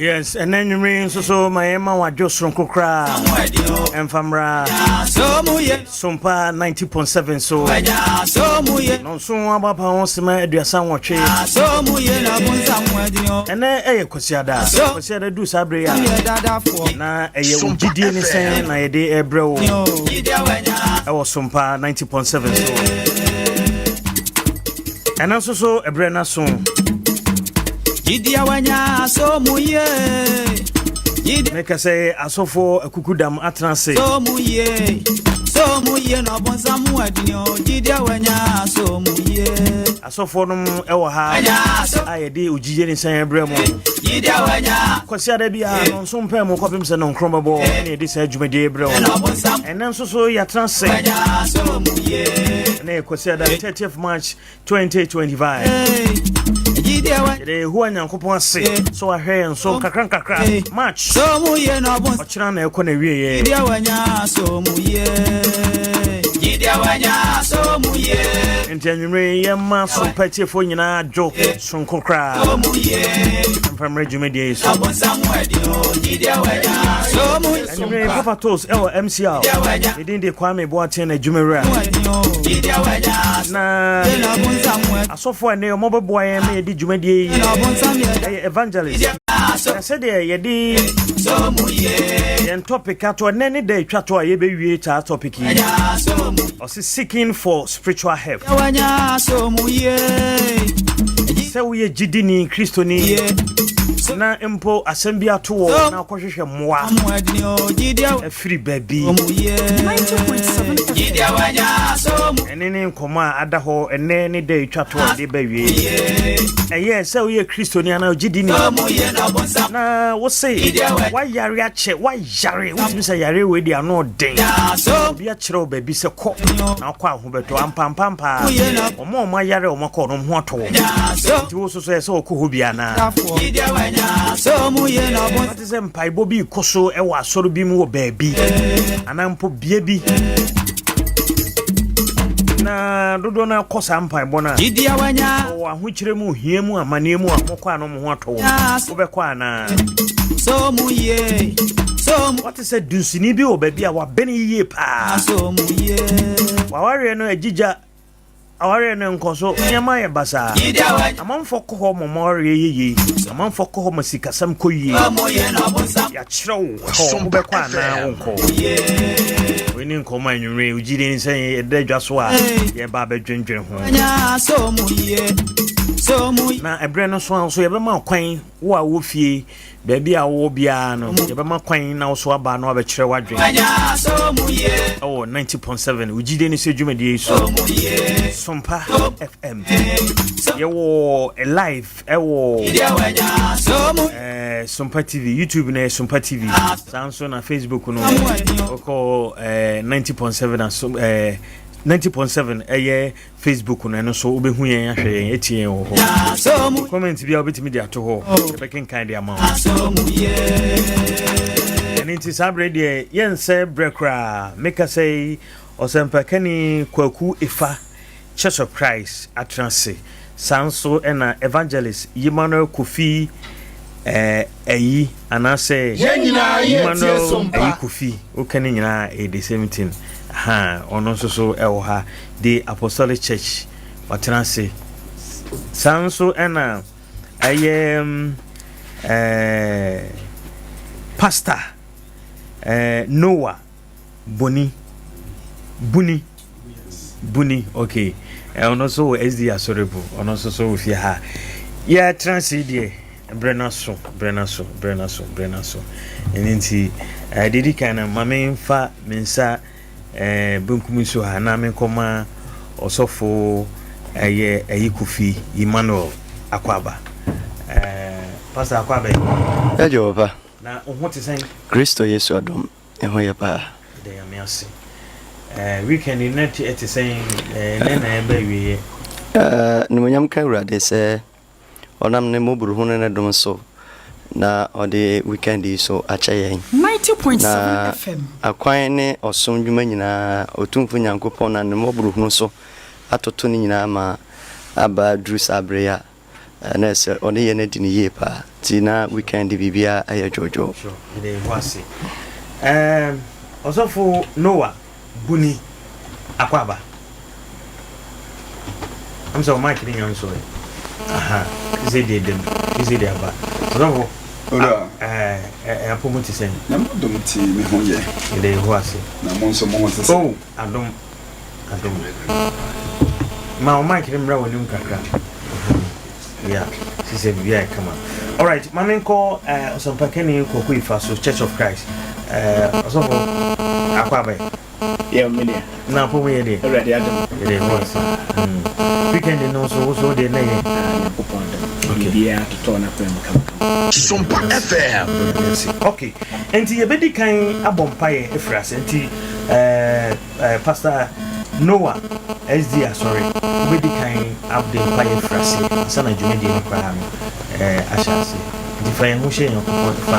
Yes, ɛnɛ nnwumere nso so ma yɛma wadwo soronko koraa ɛmfa mmra Sompa 90.7 so nɔnso abapa ho sema 38. Ɛnɛ ɛyɛ Kwasiada. Kwasiada du saa bere a na ɛyɛ wo gyidie ne sɛn na yɛde ɛbrɛ wo ɛwɔ Sompa 90.7 so. Ɛno nso so ɛberɛ no so meka sɛ asɔfoɔ akukudam atena ase. Asɔfoɔ nom ɛwɔ ha a yɛde ogyigye ne sɛn brɛ mu Kwasiada biara no nso mpɛ mu kɔpem sɛ nɔnkorɔ bɛbɔ ne yɛde saa dwumadie brɛ wo. Ɛnɛ nso so yɛatena ase ne Kwasiada 30th March 2025. Yɛde Yehowa Nyankopɔn ase sɛ wahwɛ yɛn so nkakra nkakra. March ɔkyena na ɛkɔ na wieɛ. Nti anwummere yɛma sompa tiefoɔ nyinaa dwo soronko koraa mfa mmerɛ dwumadie yi so. Anwummere Papa Tos ɛwɔ MCR medin de Kwame Boaten na adwumawura na asɔfoɔ a ɛnɛ ɔmɔbɛboa yɛn ma yɛde dwumadie yi ɛyɛ evangelist na sɛdeɛ yɛde yɛn topic ato ɛnɛ ne da atwa to a yɛbɛwie saa topic yi, ɔse "Seeking for spiritual help". Sɛ woyɛ gyidini Kristoni na mpo asɛm bi ato wɔ na akɔhwehwɛ mmoa afiri baabi, ɛne ne nkɔmmɔ a ada hɔ ɛnɛ ne da atwa to a yɛde bɛwie. Ɛyɛ sɛ woyɛ Kristoni anaa ogyidini na wo se woayare akyɛ, woayare wotumi sɛ yare wei de ano ɔden, obi akyerɛ wo baabi sɛ kɔ na wokɔ a ho bɛtɔ ampampampaa. Ɔma ɔma yare a ɔma kɔ no ho atɔ wɔ nti wo so so ɛsɛ wɔkɔ hɔ bi anaa wate sɛ mpaebɔ bi kɔ so ɛwɔ asɔre bi mu wɔ baabi anaa mpo bea bi na dodoɔ no akɔ saa mpaebɔ no a ɔwɔ ahokyerɛ mu, hia mu, amanneɛ mu a mokɔ a no mo ho atɔ wɔ, wobɛkɔ anaa? Wate sɛ dunsini bi wɔ baabi a wabɛne yie paa, wawareɛ no agyigya, awareɛ no nkɔ so, nneɛma yɛ basaa, amanfoɔ kɔ hɔ ma ɔmawareɛ yɛ yie, amanfoɔ kɔ hɔ ma sikasɛm kɔ yie, yɛakyerɛ wo hɔ, wobɛkɔ anaa wonkɔ? Wei ne nkɔmmɔ a anwummerɛ wogyidi ne sɛ yɛda adwa so a yɛba bɛdwendwene ho. Na ɛberɛ no so a nso yɛbɛma kwan, wo a wɔ fie baabi a wowɔ biara no, yɛbɛma kwan na wo so aba na wabɛkyerɛ w'adwene ɛwɔ 90.7 wogyide ne sɛ dwumadie yi so. Sompa FM, yɛwɔ live ɛwɔ Sompa TV YouTube no yɛ Sompa TV, saa nso na Facebook no wokɔ 90.7 aso 90.7 ɛyɛ Facebook no, ɛno nso wobɛhu yɛn, ahwɛ yɛn, ɛtie yɛn wɔ hɔ. Comment bi a wobɛtumi de ato hɔ, yɛbɛkenkan de ama wo. Ɛno nti saa berɛ deɛ yɛnsɛ berɛ koraa. Meka sɛ yi ɔsɛmpakani Kwaku Efa, Church of Christ, atena ase. Saa nso ɛna Evangelist Emmanuel Kofi ayi anaasɛ Yɛn nyinaa yɛ tie Emmanuel Sompa. Ayi Kofi, woka ne nyinaa ɛyɛ the same thing ha. Ɔno nso so ɛwɔ ha, the Apostolic Church, watena ase. Saa nso ɛna ɛyɛ Pastor Noah Boni Buni Buni, okay, ɔno nso wɔ SD Asɔrebu, ɔno nso so wɔ fie ha. Yɛtena ase deɛ, berɛ no so, berɛ no so, berɛ no so, berɛ no so. Ɛno nti deɛ di kan no, ma memfa me nsa benkum so ha na menkɔma ɔsɔfo ɛyɛ ɛyi Kofi Emmanuel Akwaaba. Pastor, akwaaba yi. Ɛgye papa. Na wo ho te sɛn? Kristo Yesu adom, ɛho yɛ paa. Da Nyame ase. Weekend yi na ɛte sɛn? Ɛnɛ na ɛbɛ awieɛ. Nimonyam ka Awurade sɛ ɔnam ne mmɔborɔhunu ne ne dom so na ɔde weekend yi so akyɛ yɛn. 90.7 Na FM. akwan ne ɔsom dwuma nyinaa, Otumfo Nyankopɔn na ne mmɔborɔhunu so. atoto ne nyinaa ma aba aduru saa bere yi a na ɛsɛ ɔne yɛn adi no yie paa nti na weekend biribiara ɛyɛ dwoodwoo. Sure, mede yɛn ho ase. Um, Ɔsɔfo Noah Buni Akwaaba. Am sɛ ɔmic ne nya nsɔe. Aha, sɛ deɛ dam, sɛ deɛ aba. Ɔsɔfo, Owura. ɛɛ ɛɛ apɔ mu te sɛn? Nyame adom nti me ho yɛ. Mede yɛn ho ase. Na mo nso mo ho te sɛn? Oh, adom. Adom. Ma wo mic no mmra w'anim kakra. Yeah, she said we are kama. All right, ma menkɔ eh, Ɔsɛmpakani Kwaku Ifa so Church of Christ. Eh, ɔsɔfo akɔ abɛ. Yɛ me deɛ. Na apɔ mu yɛ deɛ. Awurade adom. Yɛde ho ase. Weekend no nso wo so deɛ na yɛ. Ah, Nyankopɔn adom. Okay. Biribiara totɔɔ n'akwan mu kama kama. Sompa FM. Okay. Nti yɛbɛdi kan abɔ mpaeɛ afiri ase. Nti eh, Eh, Pastor Noah SD Asɔre, wobɛdi kan de mpaeɛ afiri aseɛ ansa na dwumadie no koraa no eh, ahyɛ aseɛ. Nti fa yɛn ho hyɛ Nyankopɔn, fa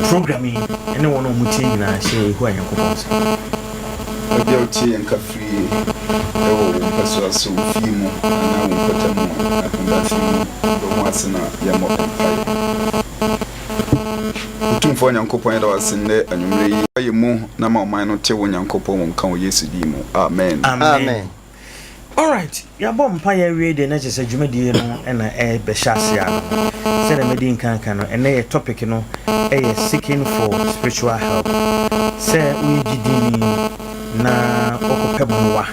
program yi ne wɔn a wɔtie nyinaa hyɛ Yehowa Nyankopɔn nsa. Baabi a wotie yɛn nka firi wɔ wo mpasua so, wo fie mu anaa wo mpɔtam akonnwa fi mu, brɛ wo ho ase na yɛmmɔ mpaeɛ. Otumfoɔ Nyankopɔn yɛda wo ase nnɛ anwummerɛ yi. Yɛ mu na ma ɔman no te wo Nyankopɔn wo nka wɔ Yesu din mu. Amen. Amen. Alright, yɛabɔ mpaeɛ awie deɛ na kyerɛ sɛ dwumadie no na ɛrebɛhyɛ aseɛ ano no. Sɛdeɛ madi nkan aka no, ɛnnɛ yɛ topic no yɛ seeking for spiritual help. Sɛ woyɛ gyidini na wokɔpɛ mmoa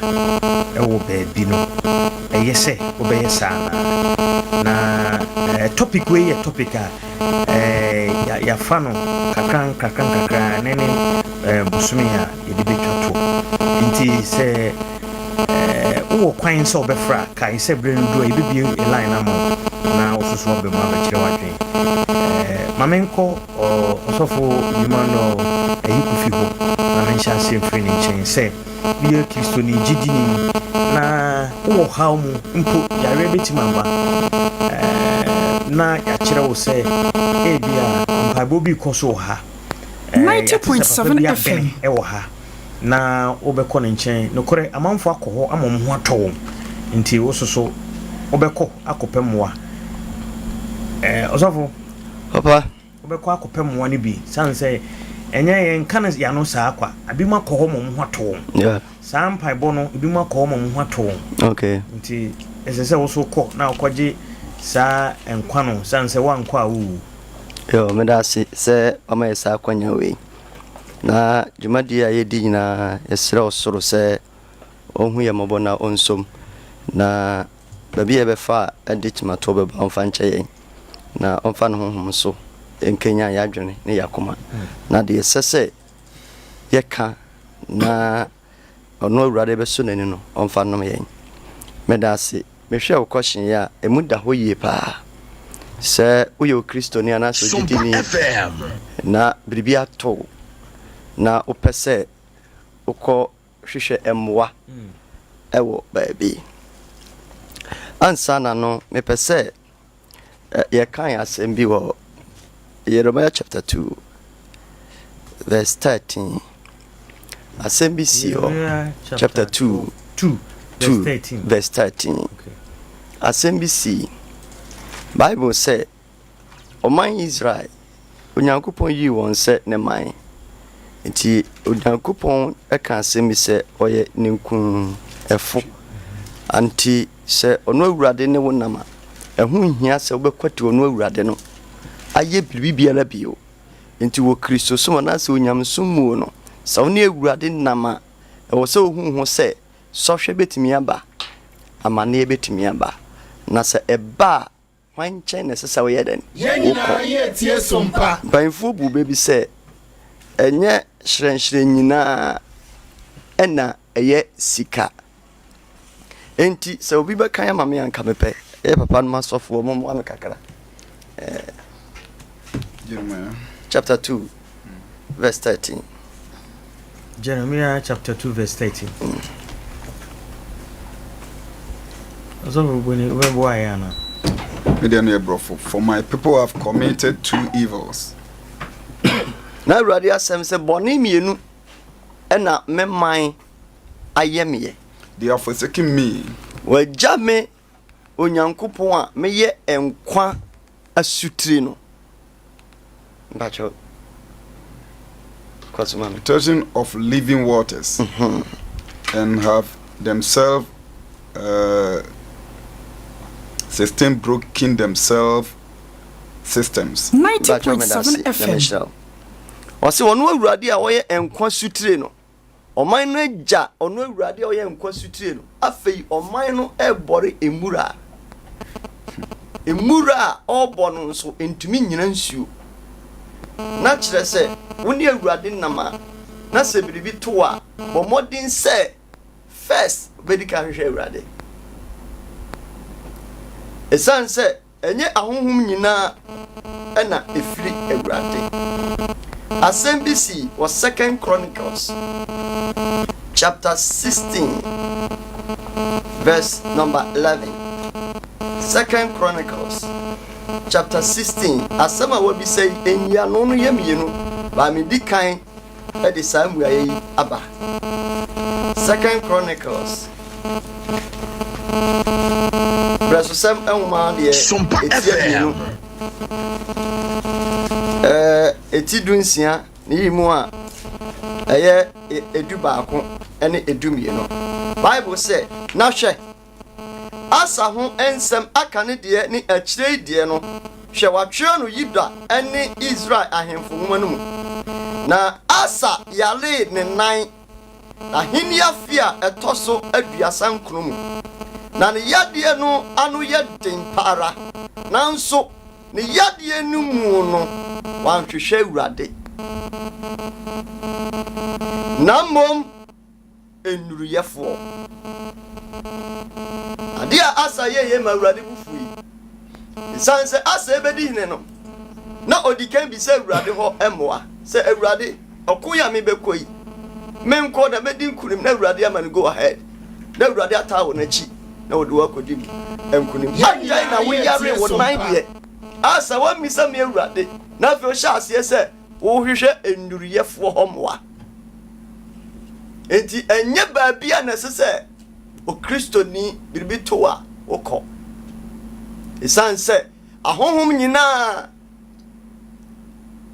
wɔ baabi no, ɛyɛ sɛ wobɛyɛ saa anaa? Na eh, topic wei yɛ topic a eh, yɛafa no kakra nkakra nkakra ne ne eh, bosome a yɛde bɛtwa toɔ. Nti sɛ eh, wowɔ kwan sɛ wobɛfra a, kae sɛ berɛ no duru a yɛbɛbie line no ama wo na wo soso aba mu abɛkyerɛ w'adwene. Eh, ma menkɔ ɔsɔfo Emmanuel Ayikufi hɔ na menhyɛ aseɛ mfiri ne nkyɛn sɛ Woyɛ Kristoni gyidini na wowɔ haw mu mpo, yareɛ bɛtumi aba na yɛakyerɛ wo sɛ ebia mpaebɔ bi rekɔ so wɔ ha. Yɛate sɛ papa bi abɛn wɔ ha na wobɛkɔ ne nkyɛn. Nokorɛ, amanfoɔ akɔ hɔ ama wɔn ho atɔ wɔn, nti wo soso wobɛkɔ akɔpɛ mmoa. Ɔsɔfo. Papa. Wobɛkɔ akɔpɛ mmoa no bi sane sɛ ɛnyɛ yɛnka no yɛano saa kwa. Ebinom akɔ hɔ ma wɔn ho atɔ wɔn. Saa mpaebɔ no, ebinom akɔ hɔ ma wɔn ho atɔ wɔn. Okay. Nti ɛsɛ sɛ wo so kɔ na wokɔgye saa nkwa no sane sɛ woankɔ a wowu. Yo, meda ase sɛ wama yɛ saa akwanya wei. Na dwumadie a yɛdi nyinaa, yɛsrɛ ɔsoro sɛ ɔnhu yɛn mmɔbɔ na ɔnsom. Na baabi a yɛbɛfa a ɛde kyimatoɔ bɛba ɔmfa nkyɛ yɛn. na ɔmfa ne honhom nso nkanyan yɛn adwene ne yɛn akoma, na deɛ ɛsɛ sɛ yɛka na ɔno Awurade bɛsɔ n'ani no, ɔmfa nnom yɛn. Meda ase. Mehwɛ wo kɔhyen yi a, emu da hɔ yie paa. Sɛ woyɛ Okristoni anaasɛ ogyidini na biribi ato wo na wopɛ sɛ wokɔ hwehwɛ mmoa wɔ baabi. Ansa na no, mepɛ sɛ yɛkan asɛm bi wɔ Jeremiah chapter 2 verse 13. Asɛm bi si hɔ. Chapter 2 2 verse 13. Asɛm bi si. Bible sɛ Ɔman Israel, Onyankopɔn yii wɔn sɛ ne man. Enti Onyankopɔn ka asɛm bi sɛ ɔyɛ ninkunfo. Enti sɛ ɔno Awurade ne wo nam a, ɛho nhia sɛ wobɛkwati ɔno Awurade no ayɛ biribi biara bio. Enti wɔ Kristosom anaasɛ onyamesom mu no, sɛ wo ne Awurade nam a, ɛwɔ sɛ wohu ho sɛ sɔhwɛ betumi aba, amanneɛ betumi aba. Na sɛ ɛba a, Hwan nkyɛn na ɛsɛ sɛ woyɛ dɛn? Yɛn nyinaa Wokɔ. yɛretie som pa. Mpanyimfoɔ buu bɛ bi sɛ, Ɛnyɛ hyerɛnhyerɛn nyinaa na ɛyɛ sika. Enti sɛ obi bɛkan ama me a, anka mepɛ. Ɛyɛ papa nom asɔfoɔ, mommoa me kakra. Eh, Jeremiah. Chapter 2, verse 13. Jeremiah chapter 2 verse 13. Ɔsɔfo Boni, wobɛboa yɛn anaa? Me deɛ no yɛ borɔfo. For my people have committed two evils. Na Awurade asɛm sɛ bɔne mmienu ɛna me man ayɛ meɛ. They have forsaken me. Wagya me Onyankopɔn a meyɛ nkwa asutire no. Mpakyɛw, kɔ so ma me. Thirsting of living waters, and have themselves uh, 16 broken themselves systems. Mpakyɛw meda ase, 90.7 Nyame FM. nhyira wo. Ɔse ɔno Awurade a ɔyɛ nkwa sutire no, Ɔman no agya, ɔno Awurade a ɔyɛ nkwa sutire no. Afei ɔman no rebɔre mmura. Mmura a ɔrebɔ no nso ntumi nnyina nsuo. Na kyerɛ sɛ, wo ne Awurade nam a, na sɛ biribi to wo a, bɔ mmɔden sɛ first wobɛdi kan ahwehwɛ Awurade. Ɛsiane sɛ Ɛnyɛ ahonhom nyinaa na ɛfiri Awurade. Asɛm bi sii wɔ Second Chronicles chapter 16 verse number 11. Second Chronicles chapter 16 asɛm a wabisa yi nyiano no yɛ mmienu, baa medi kan de saa mmuaeɛ yi aba. Second Chronicles, Berɛsosɛm nwoma deɛ Sompa ɛti FM. aduonu, ɛɛ, ɛti dunsia ne yi mu a ɛyɛ edu baako ne edu mmienu. Bible sɛ, na hwɛ, Asa ho nsɛm aka ne deɛ ne akyire yi deɛ no, hwɛ, wɔatwerɛ no Yuda ne Israel Ahemfo Nwoma no mu. Na Asa yaree ne nan n'ahennie afe a ɛtɔ so 39 mu, na ne yadeɛ no ano yɛ den pa ara, nanso ne yadeɛ no mu no, wanhwehwɛ Awurade, na mmom nnuruyɛfoɔ. Adeɛ a Asa yɛeɛ ma Awurade bo fui. Ɛsiane sɛ Asa rebɛdi hene no, na ɔdi kan bisa Awurade hɔ mmoa sɛ, Awurade, ɔko yi a merebɛkɔ yi, menkɔ na mɛdi nkonim? Na Awurade ama no go ahead. Na Awurade ataa wɔ n'akyi na ɔde wo akɔdi nkonim. Yɛn Adɛn na nyinaa woyaree yɛtie wo nan Sompa. deɛ? Asa, woammisa me Awurade. Na afei wohyɛɛ aseɛ sɛ wohwehwɛ nnuruyɛfoɔ hɔ mmoa. Enti ɛnyɛ baabi a na ɛsɛ sɛ Okristoni biribi to a wokɔ. Esiane sɛ ahonhom nyinaa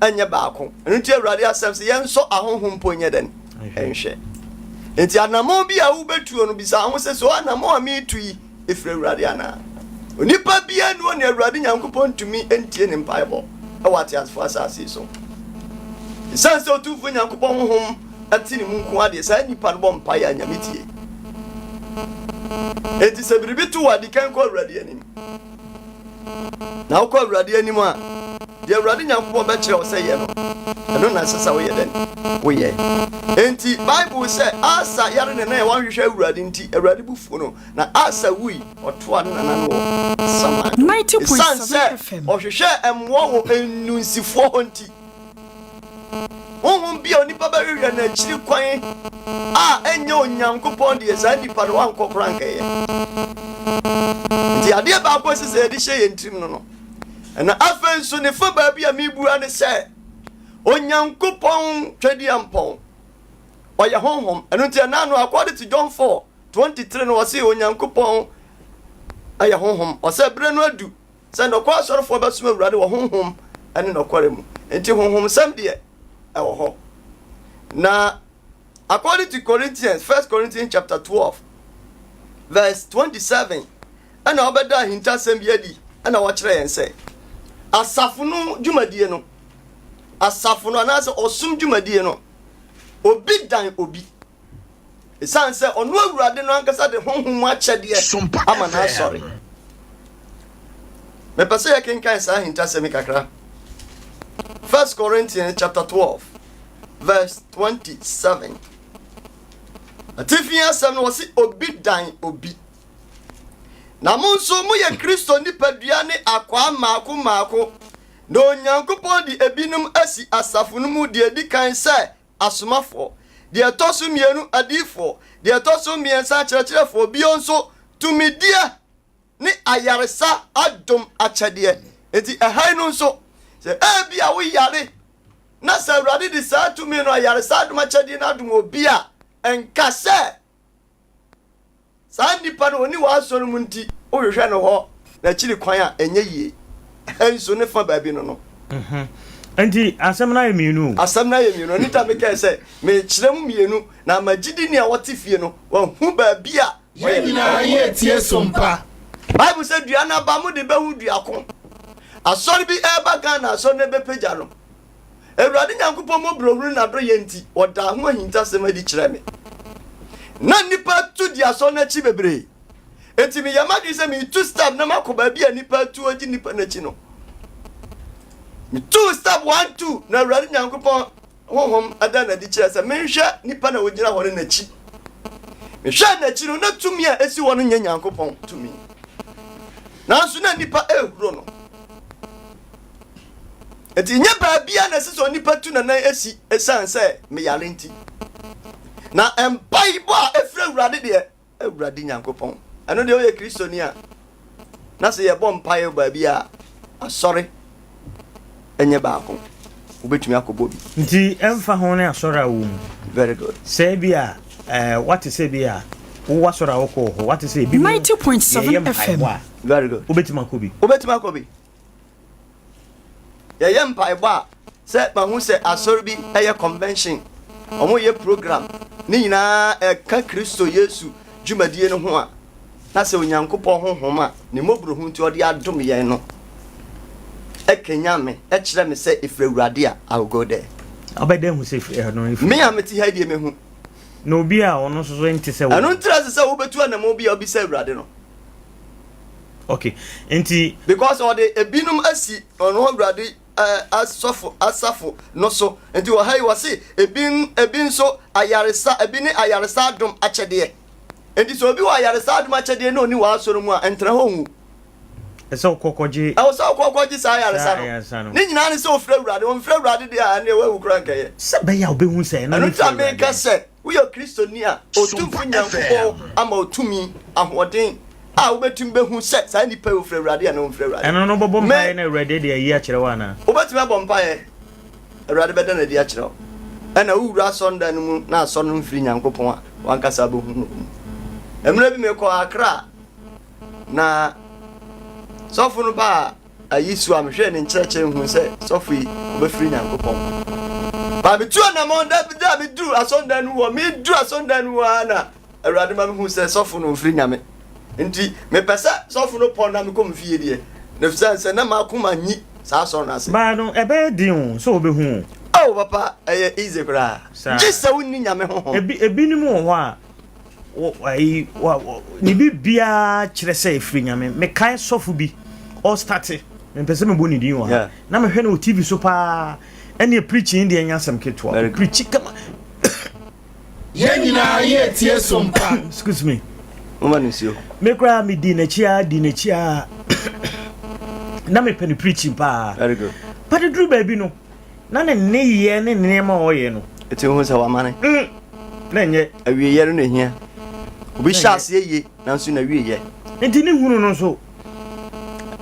ɛnyɛ baako. Ɛno nti Awurade asɛm sɛ yɛnsɔ ahonhom mpo nyɛ dɛn? Ɛnhwɛ. Enti anammɔn bi a wobɛtuo no bisa ho sɛ so anammɔn a meretu yi ɛfiri Awurade anaa? Onipa biara nni hɔ ne Awurade Nyankopɔn ntumi ntie ne mpaebɔ wɔ ateasefo asase yi so. Esiane sɛ Otumfoɔ Nyankopɔn honhom te ne mu nko ara deɛ, saa nipa no bɔ mpaeɛ a Nyame tie. Enti sɛ biribi to wo a, di kan kɔ Awurade anim. Na wokɔ Awurade anim a, deɛ Awurade Nyankopɔn bɛkyerɛ wo sɛ yɛ no, ɛno na ɛsɛ sɛ woyɛ dɛn? Woyɛ. Enti Bible sɛ Asa yare ne nan a wanhwehwɛ Awurade nti, Awurade bo fu no, na Asa wui, ɔtoaa ne nana no wɔ saman do. Esiane 90.7 sɛ FM. ɔhwehwɛɛ mmoa wɔ nnunsifoɔ hɔ nti, Honhom bi a onipa bɛhwehwɛ no akyiri kwan a ɛnyɛ Onyankopɔn deɛ, saa nipa no wankɔ koraa anka ɛyɛ. Nti adeɛ baako a ɛsɛ sɛ yɛde hyɛ yɛn tirim no no. Ɛna afei nso ne fa baabi a mebua ne sɛ, Onyankopɔn Twedeampɔn, ɔyɛ honhom. Ɛno nti ɛna no according to John 4, 23 no ɔse Onyankopɔn ɛyɛ honhom. Ɔsɛ berɛ no adu Sɛ nɔkware asɔrefoɔ bɛsom Awurade wɔ honhom ne nɔkware mu. Enti honhomsɛm deɛ, ɛwɔ hɔ. Na according to Corinthians, First Corinthians chapter 12, verse 27, ɛna ɔbɛda ahintasɛm bi adi, ɛna wɔkyerɛ yɛn sɛ asafo no dwumadie no, asafo no anaasɛ ɔsom dwumadie no, obi dan obi. Esiane sɛ ɔno Awurade no ankasa de honhom mu akyɛdeɛ Sompa ama n'asɔre. FM. Mepɛ sɛ yɛkenkan saa ahintasɛm yi kakra. First Corinthians chapter 12 verse 27. Atifi asɛm no wɔse obi dan obi. Na mo nso moyɛ Kristo nipadua ne akwaa mmaako mmaako, na Onyankopɔn de ebinom asi asafo no mu deɛ edi kan sɛ asomafoɔ, deɛ ɛtɔ so mmienu adiyifoɔ, deɛ ɛtɔ so mmiɛnsa akyerɛkyerɛfoɔ, bio nso tumideɛ ne ayaresa adom akyɛdeɛ. Enti ɛha yi no nso, sɛ ebia woyare na sɛ Awurade de saa tumi no ayaresa adom akyɛdeɛ no adom obi a, ɛnka sɛ. Saa nipa no ɔnni w'asɔre mu nti wohwehwɛ no hɔ n'akyiri kwan a ɛnyɛ yie. Nso ne fa baabi no no. Nti asɛm no ayɛ mmienu o. Asɛm no ayɛ mmienu. Ɛno nti na mekae sɛ mekyerɛ mu mmienu na ama gyidini a ɔte fie no wahu baabi a Yɛn nyinaa yɛ tie som pa. Bible sɛ dua no aba mode bɛhu dua ko. Asɔre bi ɛreba Ghana asɔre no ɛbɛpagya no. Awurade Nyankopɔn mmɔborɔhunu ne n'adɔeɛ nti, ɔdaa ho ahintasɛm adi kyerɛɛ me. Na nnipa tu di asɔre no akyi bebree. Enti meyɛ m'adwene sɛ meretu step na makɔ baabi a nnipa atu agye nnipa no akyi no. Metuu step one two na Awurade Nyankopɔn honhom da no adi kyerɛ sɛ menhwɛ nipa na ogyina hɔ no n'akyi. Mehwɛɛ n'akyi no, na tumi a esi hɔ no nyɛ Nyankopɔn tumi. Nanso na nnipa rehuro no. Enti nyɛ baabia na ɛsɛ sɛ onipa tu nanan esi esiane sɛ meyare nti. Na mpaebɔ a efiri Awurade deɛ, Awurade Nyankopɔn. Ɛno deɛ woyɛ Kristoni a, na sɛ yɛbɔ mpaeɛ wɔ baabi a, asɔre nyɛ baako. Wobɛtumi akɔbɔ bi. Nti ɛmfa ho ne asɔre a wowɔ mu. Very good. Sɛ ebi a eh, wate sɛ bi a wowɔ asɔre a wokɔ wɔ hɔ, wate sɛ ebi mu yɛyɛ mpaebɔ a, Very good. wobɛtumi akɔ bi. Wobɛtumi akɔ bi. Yɛyɛ mpaebɔ a, sɛ mahu sɛ asɔre bi yɛ convention, wɔyɛ program, ne nyinaa ɛka Kristo Yesu dwumadie no ho a, na sɛ Onyankopɔn honhom a ne mmɔborɔhunu nti ɔde adom yɛn no ɛkanyan me, ɛkyerɛ me sɛ ɛfiri Awurade a, I will go there. Wobɛda ahu sɛ ɛno ɛfiri. Me a mete ha yi deɛ mehu. Na obi a ɔno nso so nte sɛ wo. Ɛno nti na ɛsɛ sɛ wobɛtu anammɔn bi a wobisa Awurade no. Okay, nti. Because ɔde ebinom asi ɔno Awurade asɔfo asafo no so. Nti wɔ ha yi wɔse ebi ebi nso ayaresa ebi ne ayaresa adom akyɛdeɛ. Nti sɛ obi wɔ ayaresa adom akyɛdeɛ na ɔni w'asɔre mu a ɛntena hɔ nwu. Ɛsɛ ɔkɔ kɔgye. Ɛwɔ sɛ ɔkɔ kɔgye saa ayaresa no. Ne nyinaa ne sɛ ɔfiri Awurade. Ɔmfiri Awurade deɛ a ɛneɛ wawu koraa nkɛyɛ. Sɛ bɛyɛ a ɔbɛhu sɛ ɛno ne firi Awurade. Ɛno nti a meka sɛ Woyɛ Kristoni a, Otumfo Nyankopɔn ama wo tumi, ahoɔden a wobɛtumi bɛhu sɛ saa nipa yi ofiri Awurade anaa ɔmfiri Awurade. Ɛno no wobɛbɔ mpaeɛ na Awurade de ayi akyerɛ wo anaa? Wobɛtumi abɔ mpaeɛ, Awurade bɛda no adi akyerɛ wo. Ɛna wowura asɔredan no mu na asɔre no mfiri Nyankopɔn a, w'ankasa wobɛhu no wɔ mu. Mmerɛ bi mekɔɔ Accra na sɔfo no baa Ayi so a mehwɛɛ ne nkyerɛkyerɛ hu sɛ sɔfo yi ɔbɛfiri Nyankopɔn. Ba metu anamɔn da da a meduru asɔndan no hɔ, meduru asɔndan no hɔ ara na Awurade ma mehu sɛ sɔfo no mfiri Nyame. Nti mepɛ sɛ sɔfo no pɔn na mekɔ me fie deɛ, na efisɛ sɛ na m'akoma nyi saa asɔre no ase. Ba no ɛbɛyɛ den o sɛ wɔbɛhu o. Oh papa ɛyɛ easy koraa. Gye sɛ wonni Nyame honhom. Ebi ebinom wɔ hɔ a ayi ne biribiara kyerɛ sɛ ɛfiri Nyame. Mekae sɔfo bi ɔstate, mempɛ sɛ mebɔ ne din wɔ ha, na mehwɛ no wɔ TV so paa, ɛneɛ preaching deɛ ɛnyɛ asɛm ketewa, preachi kama. Yɛn nyinaa yɛ tie som pa. Excuse me. Moma no nsuo. Me koraa me di n'akyi ara di n'akyi ara na mepɛ no preaching paa. Very good. But duru baabi no na ne nneyɛɛ ne nneɛma a ɔyɛ no. Eti wohu sɛ wamane. Mm, na ɛnyɛ. Awieeɛ no na ehia. Obi hyɛ aseɛ yie nanso n'awieeɛ. Nti ne hunu no nso.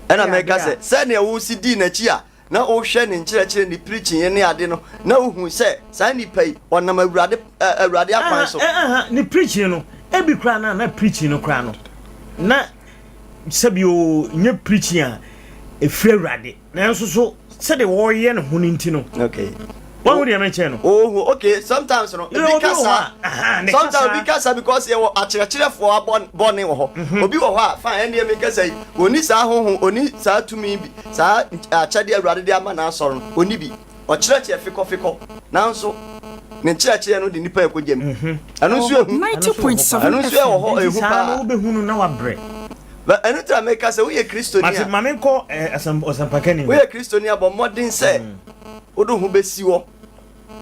Ɛna mɛka sɛ sɛnea wosi dii n'akyi a na wohwɛ ne nkyerɛkyerɛ ne preaching ne ade no na wohu sɛ saa nipa yi ɔnam Awurade Awurade akwan so. Ne preaching no ebi koraa na na preaching no koraa no na sɛbi o nyɛ preaching a efiri Awurade. Nanso so sɛdeɛ wɔreyɛ ne ho no nti no. Okay. Wɔn ho deɛ mekyɛ no. Oh, okay. Sometimes no, ebi kasa. Sometimes obi kasa because yɛ wɔ akyerɛkyerɛfoɔ abɔ bɔne wɔ hɔ. Mhm. Obi wɔ hɔ a, fine, ɛndeɛ mi kasa yi, oni saa honhom, oni saa tumi bi, saa akyɛdeɛ Awurade de ama n'asɔre no, oni bi. Ɔkyerɛkyerɛ fikɔfikɔ, nanso ne nkyerɛkyerɛ no de nipa ɛkɔ gyam. Mhm. Ɛno nso ehu. Ɛno nso ɛwɔ hɔ, ehu paa. Nti saa no wobɛhunu na wabrɛ. But ɛno nti na meka sɛ woyɛ Kristoni a. Mate, ma menkɔ eh, ɔsɛmpakani hɔ. Woyɛ Kristoni a, bɔ mmɔden sɛ wode wo ho bɛsi hɔ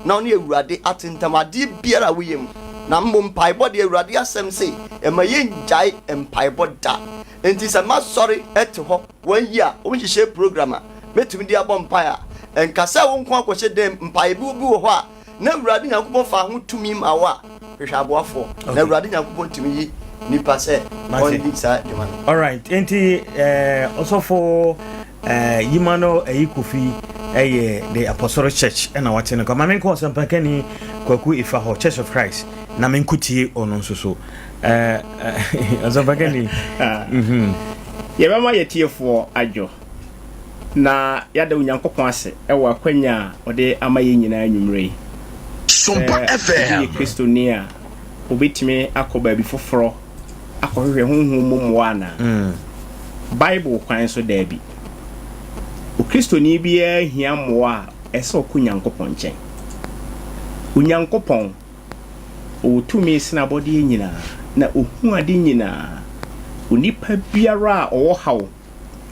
na wo ne Awurade atentam adeɛ biara a woyɛ mu. Na mmom mpaebɔ deɛ, Awurade asɛm se ɛma yɛngyae mpaebɔ da. Enti sɛ masɔre te hɔ one year a, wonhyehyɛɛ program a mɛtumi de abɔ mpaeɛ a, ɛnka sɛ wo nko akɔhyɛ dan mu. Mpaeɛ bi wɔ hɔ a na Awurade Nyankopɔn faa ho tumi ma wo a, hwehwɛ aboafoɔ. Na Awurade Nyankopɔn tumi yi nipa sɛ ɔndi saa dwuma no. Alright, enti eh, ɔsɔfo eh, Yimano Ayi Kofi ɛyɛ The Apostolic Church ɛna wate no kɔ. Ma menkɔ ɔsɛmpakani Kwaku Ifa hɔ, Church of Christ. na menkɔtie ɔno nso so. Ɔsɔfo Kani. Ah. Yɛbɛma yɛtiefoɔ adwo na yɛada Onyankopɔn ase wɔ akwanya a ɔde ama yɛn nyinaa anwummerɛ yi. Sompa Sɛ obi yɛ FM. Kristoni a, obɛtumi akɔ baabi foforɔ akɔhwehwɛ honhom mu mmoa anaa? Bible kwan so, daabi. Okristoni biara hia mmoa a, ɛsɛ sɛ ɔkɔ Nyankopɔn nkyɛn. Onyankopɔn, ɔwɔ tumi sene abɔdeɛ nyinaa, na ɔhu ade nyinaa. Onipa biara a ɔwɔ haw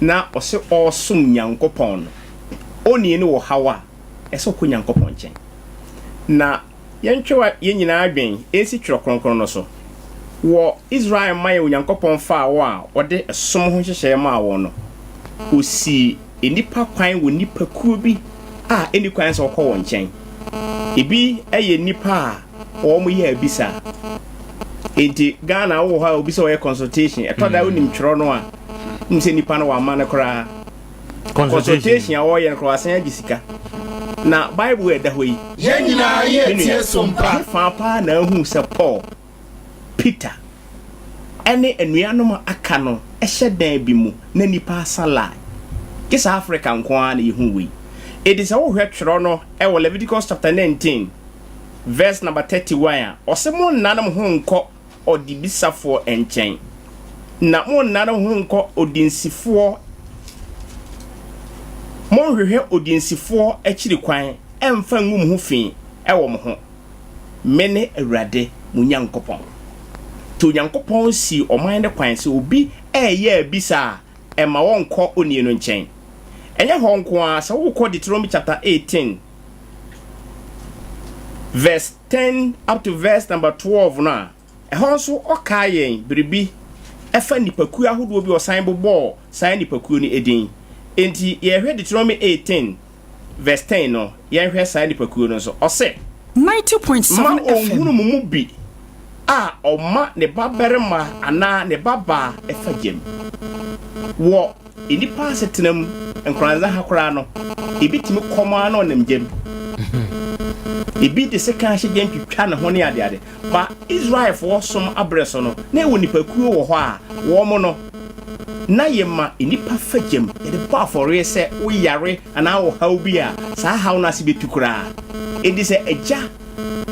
na ɔse ɔresom Nyankopɔn no, onii no wɔ haw a, ɛsɛ ɔkɔ Nyankopɔn nkyɛn. Na yɛntwe yɛn nyinaa adwen nsi Twerɛ Kronkron no so. Wɔ Israel man a Onyankopɔn faa wɔn a ɔde ɛsom ho nhyehyɛeɛ maa wɔn no, ɔsii nnipa kwan wɔ nnipakuo bi a ɛnni kwan sɛ wɔkɔ wɔn nkyɛn. Ebi yɛ nnipa a wɔyɛ abisa. Enti Ghana wowɔ hɔ a obi sɛ ɔyɛ consultation, ɛtɔ da wonim twerɛ no a, wonim sɛ nnipa no wamma no koraa. Consultation a wɔyɛ no koraa wasan agye sika. Na Bible a ɛda hɔ yi, Yɛn nyinaa me yɛ nua, tie so mpa. ɛhefa paa na ahu sɛ Paul, Peter, ne anuanom a aka no hyɛ dan bi mu na nnipa asa line? Gye sɛ Africa nko ara na yɛhu wei. Enti sɛ wohwɛ twerɛ no wɔ Leviticus chapter 19 verse number 31 a, ɔse monnane mo ho nkɔ ɔdebisafoɔ nkyɛn, na monnane mo ho nkɔ odinsifoɔ, monhwehwɛ odinsifoɔ akyiri kwan mfa ngu mo ho fi wɔ mo ho. Mene Awurade mo Nyankopɔn. Nti Onyankopɔn sii ɔman no kwan sɛ obi reyɛ abisa a, ɛmma wɔnkɔ onii no nkyɛn. Ɛnyɛ hɔ nko ara, sɛ wokɔ Deuteronomy chapter 18 verse 10 up to verse number 12 no a, ɛhɔ nso ɔkae yɛn biribi ɛfa nnipakuo ahodoɔ bi a ɔsan bobɔɔ saa nnipakuo no edin. Enti yɛhwɛ Deuteronomy 18 verse 10 no, yɛnhwɛ saa nnipakuo no nso. Ɔse, Mma 90.7 FM. ɔnhunu mo mu bi a ɔma ne babarima anaa ne babaa fa gyam. Wɔ nnipa asetena mu, Nkoranza ha koraa no, ebi tumi kɔm ara na ɔnam gyam. Ebi de sekan ahyɛ gyam twitwa ne ho ne adeade. Ba Israelfoɔ som aberɛ so no, na ɛwɔ nnipakuo wɔ hɔ a wɔn no, na yɛma nnipa fa gyam, yɛde bɔ afɔreɛ sɛ woyare anaa wɔ haw bi a, saa haw no ase bɛtu koraa. Enti sɛ agya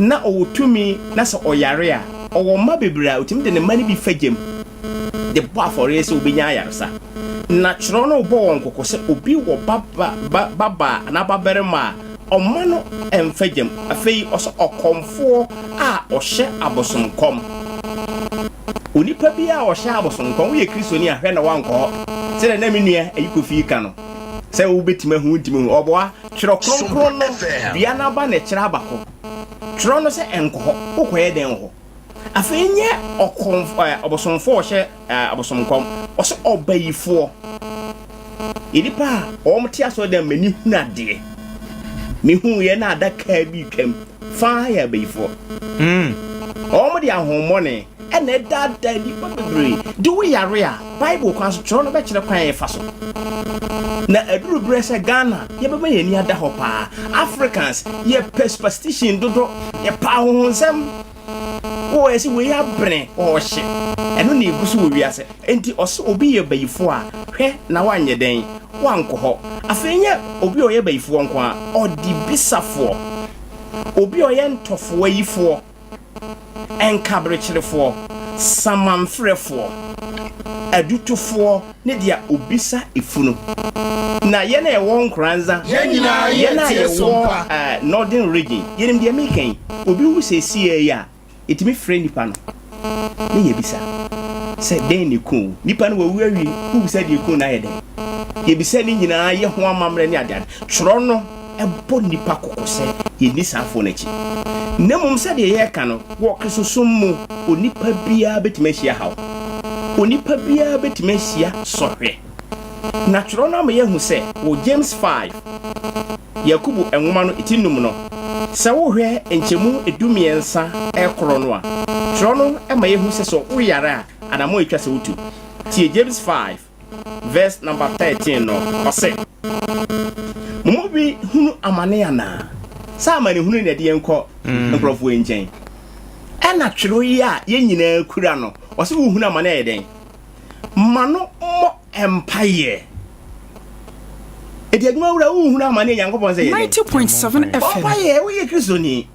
na ɔwɔ tumi na sɛ ɔyare a, ɔwɔ mma bebree a, ɔtumi de ne mma no bi fa gyam de bɔ afɔreɛ sɛ ɔbɛnya ayaresa. Na twerɛ no bɔ wɔn kɔkɔ sɛ obi wɔ ba ba ba babaa anaa babarima a, ɔmma no mfa gyam. Afei ɔsɛ ɔkɔmfoɔ a ɔhyɛ abosonkɔm. Onipa biara a ɔhyɛ abosonkɔm, woyɛ Kristoni a, hwɛ na woankɔ hɔ. Sɛdeɛ na me nua Ayi Kofi reka no, sɛ wobɛtumi ahu, wontumi hu. Ɔboa. Twerɛ Sompa Kronkron no, FM. dua no aba na ɛkyerɛ aba ko. Twerɛ no sɛ ɛnkɔ hɔ. Wokɔyɛ dɛn wɔ hɔ? Afei nyɛ ɔkɔmf ɛɛ ɔbosomfoɔ a ɔhyɛ ɛɛ abosomkɔm. Ɔsɛ ɔbayifoɔ. Nnipa a wɔn te asɔredan mu m'ani hunu adeɛ. Mehuiɛ na adaka bi retwam. Faa yɛ abayifoɔ. Wɔn de ahohommɔne na ɛdaadaa nnipa bebree. De wo yare a, Bible kwan so twerɛ no bɛkyerɛ kwan a yɛfa so. Na aduru berɛ sɛ Ghana yɛbɛma yɛn ani ada hɔ paa. Africans yɛpɛ superstition dodo, yɛpɛ ahonhonsɛm. Wɔ yɛse wei abene, ɔɔhye. Ɛno na ɛgu so wɔ wiase. Enti ɔse obi yɛ bayifoɔ a, hwɛ na woanyɛ dɛn? Woankɔ hɔ. Afei nyɛ obi a ɔyɛ bayifoɔ nko ara, ɔdebisafoɔ, obi a ɔyɛ ntɔfowayifoɔ, nkaberekyerefoɔ, samanfrɛfoɔ, adutofoɔ ne deɛ ɔbisa efunu. Na yɛn a yɛwɔ Nkoranza, Yɛn nyinaa yɛn yɛ a tie so yɛwɔ mpa. eh, Northern Region, yɛnim deɛ mereka yi. Obi wu seesei yi a, yɛtumi frɛ nipa no na yɛbisa sɛ dɛn na ɛku wo? Nipa no wawu awie, wobisa deɛ ɛku no ayɛ dɛn? Yɛbisa ne nyinaa yɛ ho amammerɛ ne adeade. Twerɛ no bɔ nnipa kɔkɔ sɛ yɛnni saa afoɔ no akyi. Na mmom sɛdeɛ yɛreka no, wɔ Kristosom mu, onipa biara bɛtumi ahyia haw. Onipa biara bɛtumi ahyia sɔhwɛ. Na twerɛ no ama yɛahu sɛ wɔ James 5, Yakobo nwoma no ti num no, sɛ wohwɛ nkyɛmu 13 rekorɔ no a, twerɛ no ma yɛhu sɛ sɛ woyare a, anammɔn a ɛtwa sɛ wotu. Tie James 5 verse number 13 no, ɔse, Mo mu bi hunu amane anaa? Sɛ amanehunu na ɛde yɛn kɔ nkurɔfoɔ yi nkyɛn. Ɛna twerɛ yi a yɛn nyinaa kura no, ɔse wohunu amane a ɛyɛ dɛn? Ma no mmɔ mpaeɛ. Enti adwuma wura wohunu amane a Nyankopɔn sɛ yɛ dɛn? 90.7 Bɔ FM. mpaeɛ, woyɛ Kristoni.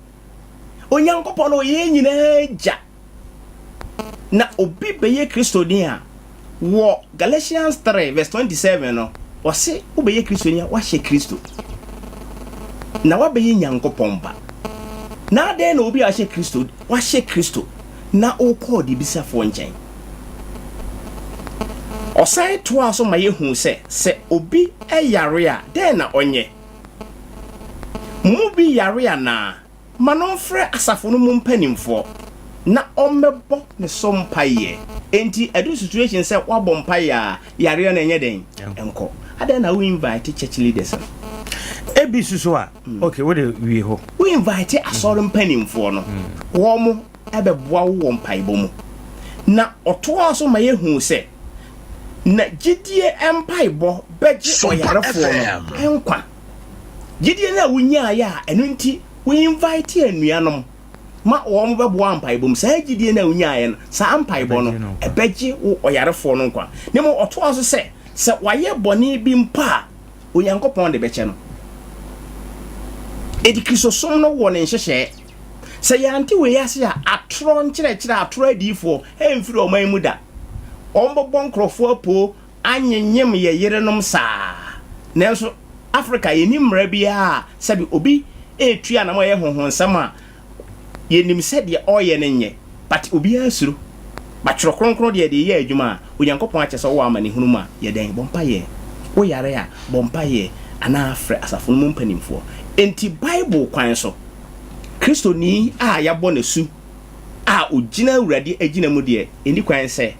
Onyankopɔn no ɔyɛ yɛn nyinaa gya. Na obi bɛyɛ Kristoni a, wɔ Galatians 3 verse 27 no, ɔse wobɛyɛ Kristoni a woahyɛ Kristo. Na woabɛyɛ Nyankopɔn ba. Na adɛn na obi a wahyɛ Kristo, wahyɛ Kristo na wokɔ ɔdebisafoɔ nkyɛn? Ɔsan toaa so ma yɛhuu sɛ, sɛ obi yare a, dɛn na ɔnyɛ? Mo mu bi yare anaa? Ma no mfrɛ asafo no mu mpanimfoɔ na ɔmmɛbɔ ne so mpaeɛ. Enti ɛdu situation sɛ woabɔ mpaeɛ a, yareɛ no ɛnyɛ dɛn? Ɛnkɔ. Adɛn na wo invite church leaders no? Ebi nso so a, okay, wo de wie hɔ. Wo invite asɔre mpanimfoɔ no, wɔn bɛboa wo wɔ mpaebɔ mu. Na ɔtoaa so ma yɛhuu sɛ, na gyidie mpaebɔ bɛgye ɔyarefoɔ no nkwa. Gyidie no a wonyaeɛ a ɛno nti wo invite anuanom ma wɔn bɛboa mpaebɔ mu, saa gyidie no a wonyaeɛ no, saa mpaebɔ no, ɛbɛgye wo ɔyarefoɔ no nkwa. Na mmom ɔtoa so sɛ, sɛ wayɛ bɔne bi mpo a, Onyankopɔn de bɛkyɛ no. Enti Kristosom no wɔ ne nhyehyɛɛ. Sɛ yɛante wei ase a, atorɔ nkyerɛkyerɛ, atorɔ adiyifoɔ ɛmfiri ɔman mu da. Wɔbɛbɔ nkurɔfoɔ apoo anyenyem yɛ yerenom saa. Nanso Africa yɛnni mmara biara a sɛbe obi retu anamɔ ɛyɛ honhonsɛm a yɛnim sɛ deɛ ɔreyɛ no nyɛ but obiara suro. But twerɛ kronkron deɛ yɛde yɛ adwuma a Onyankopɔn akyɛ sɛ wowɔ amanehunu mu a yɛ dɛn? Bɔ mpaeɛ. Wo yare a bɔ mpaeɛ anaa frɛ asafo no mu mpanimfoɔ. Enti Bible kwan so Kristoni a yɛabɔ no asu a ɔgyina Awurade agyina mu deɛ ɛnni kwan sɛ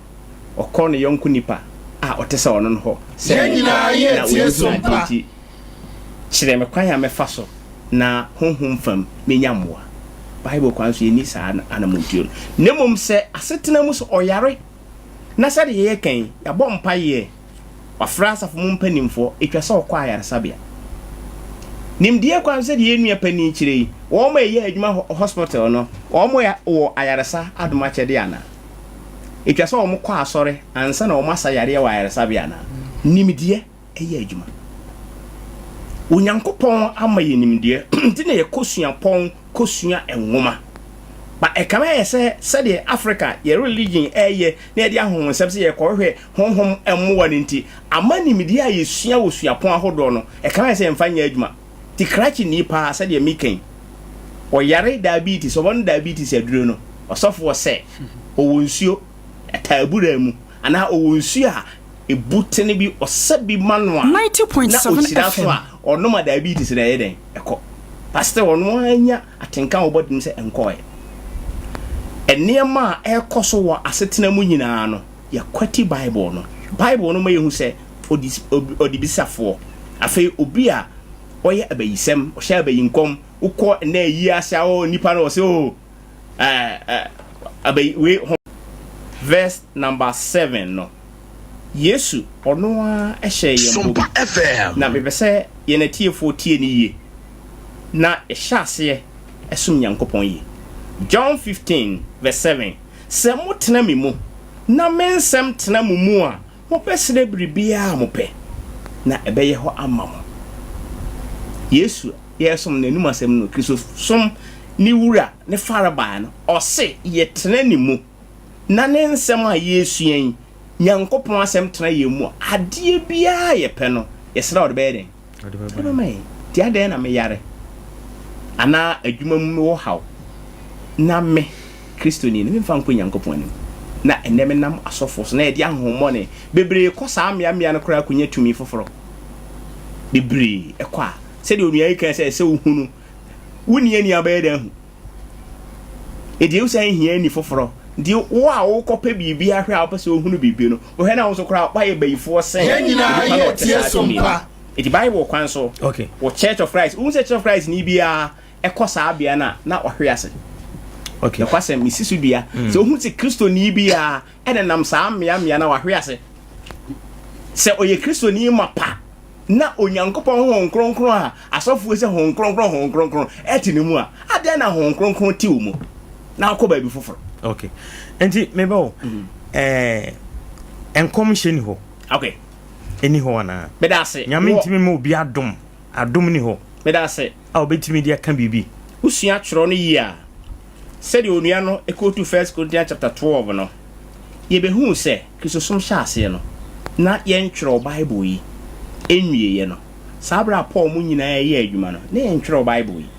ɔkɔ ne yɔnko nipa a ɔte sɛ ɔno no hɔ sɛ Yɛn nyinaa mekɔ yɛ na tie ɔnhunu so adeɛ mpa. nti, kyerɛ me kwan a mɛfa so na honhom fam menya mmoa. Bible kwan so yenni saa anammɔntuo no. Na mmom sɛ asetena mu sɛ ɔyare na sɛdeɛ yɛreka yi, yɛabɔ mpaeɛ, wafrɛ asafo mu mpanimfoɔ, ɛtwa sɛ ɔkɔ ayaresabea. Nimdeɛ kwan so sɛdeɛ yɛn nua panin kyerɛ yi, wɔn a ɛyɛ adwuma hospital no, wɔn wɔ ayaresa adom akyɛdeɛ anaa? Ɛtwa sɛ wɔn kɔ asɔre ansa na wɔn asa yareɛ wɔ ayaresabea anaa? Nimdeɛ yɛ adwuma. Onyankopɔn ama yɛn nimdeɛ nti na yɛkɔ suapɔn kɔsua nwoma. Ba ɛkame ayɛ sɛ sɛdeɛ Africa yɛ religion ɛyɛ na yɛde ahonhonsɛm sɛ yɛkɔhwehwɛ honhom mmoa no nti, ama nimdeɛ a yɛsua wɔ suapɔn ahodoɔ no, ɛkame ayɛ sɛ yɛmfa nyɛ adwuma. Nti krakyeni paa sɛdeɛ meka yi, ɔyare diabetes, ɔwɔ no diabetes aduro no, ɔsɔfoɔ sɛ ɔwɔ nsuo ɛtaa abura mu anaa ɔwɔ nsuo a ebu tene bi, ɔsa bi ma no a, na 90.7 ɔhyira so FM. a, ɔnom a diabetes no ɛyɛ dɛn? Ɛkɔ. But still ɔno ara nya atenka wɔ body mu sɛ ɛnkɔɛ. Nneɛma a ɛrekɔ so wɔ asetena mu nyinaa no, yɛkwati Bible no. Bible no ma yɛhu sɛ ɔdebisafoɔ, afei obi a ɔyɛ abayisɛm, ɔhyɛ abayinkɔm, wokɔ nnɛ ayi ase a, oh, nipa no ɔsɛ oh, ɛɛ abayi wei ho. Verse number 7 no, Yesu ɔno ara hyɛɛ yɛn bɔ bi, na mepɛ sɛ yɛn atiefoɔ tie no yie na yɛhyɛ aseɛ som Nyankopɔn yie. John 15 verse 7, Sɛ motena me mu, na me nsɛm tena mo mu a, mobɛsrɛ biribiara a mopɛ, na ɛbɛyɛ hɔ ama mo. Yesu yɛresom no, n'anom asɛm no, Kristosom ne wura ne farebae no, ɔse yɛtena ne mu, na ne nsɛm a yɛresua yi, Nyankopɔn asɛm tena yɛn mu a, adeɛ biara a yɛpɛ no, yɛsrɛ a ɔde bɛyɛ dɛn? Ɔde bɛma yɛn. Nti adɛn na meyare anaa adwuma mu mewɔ haw na me, Kristoni no, memfa nkɔ Nyankopɔn anim? Na ɛnnɛ menam asɔfoɔ so na yɛde ahonhommɔne bebree kɔ saa mmeammea no koraa kɔnya tumi foforɔ bebree kɔ a, sɛdeɛ onua yi kae sɛ ɛsɛ wohu no, wonni ani a wobɛyɛ dɛn ahu? Enti ehu sɛ nhia ani foforɔ. Nti wo a wokɔpɛ biribi ahwɛ a wopɛ sɛ wohunu biribi no, wohwɛ na wo nso koraa woayɛ bayifoɔ sɛn Yɛn nyinaa onipa no a ɔte yɛtie saa so tumi no. mpa. Enti Bible kwan so, Okay. wɔ Church of Christ, wohu sɛ Church of Christ ni biara ɛkɔ saa bea no a, na wahwe ase. Okay. Nokwasɛm, mesi so dua. Sɛ wohu sɛ Kristoni biara ɛnenam saa mmeammea no a, wahwe ase. Sɛ ɔyɛ Kristoni mapa na Onyankopɔn Honhom Kronkron a asɔfoɔ sɛ Honhom Kronkron, Honhom Kronkron ɛte ne mu a, adɛn na Honhom Kronkron te wo mu? na wokɔ baabi foforɔ. Okay. Nti mebɛ o, ɛɛ nkɔmhyɛ ni hɔ. Okay. Ɛni hɔ anaa? Meda ase. Nyame ntumi ma obi adom, adom ni hɔ. Meda ase. A obetumi de aka biribi. Wosua twerɛ no yie a, sɛdeɛ onua no quote First Corinthians chapter 12 no, yɛbɛhuu sɛ Kristosom hyɛɛ aseɛ no, na yɛntwerɛw Bible yi nwieeɛ no. Saa berɛ a Paul mo nyinaa reyɛ adwuma no, na yɛntwerɛw Bible yi.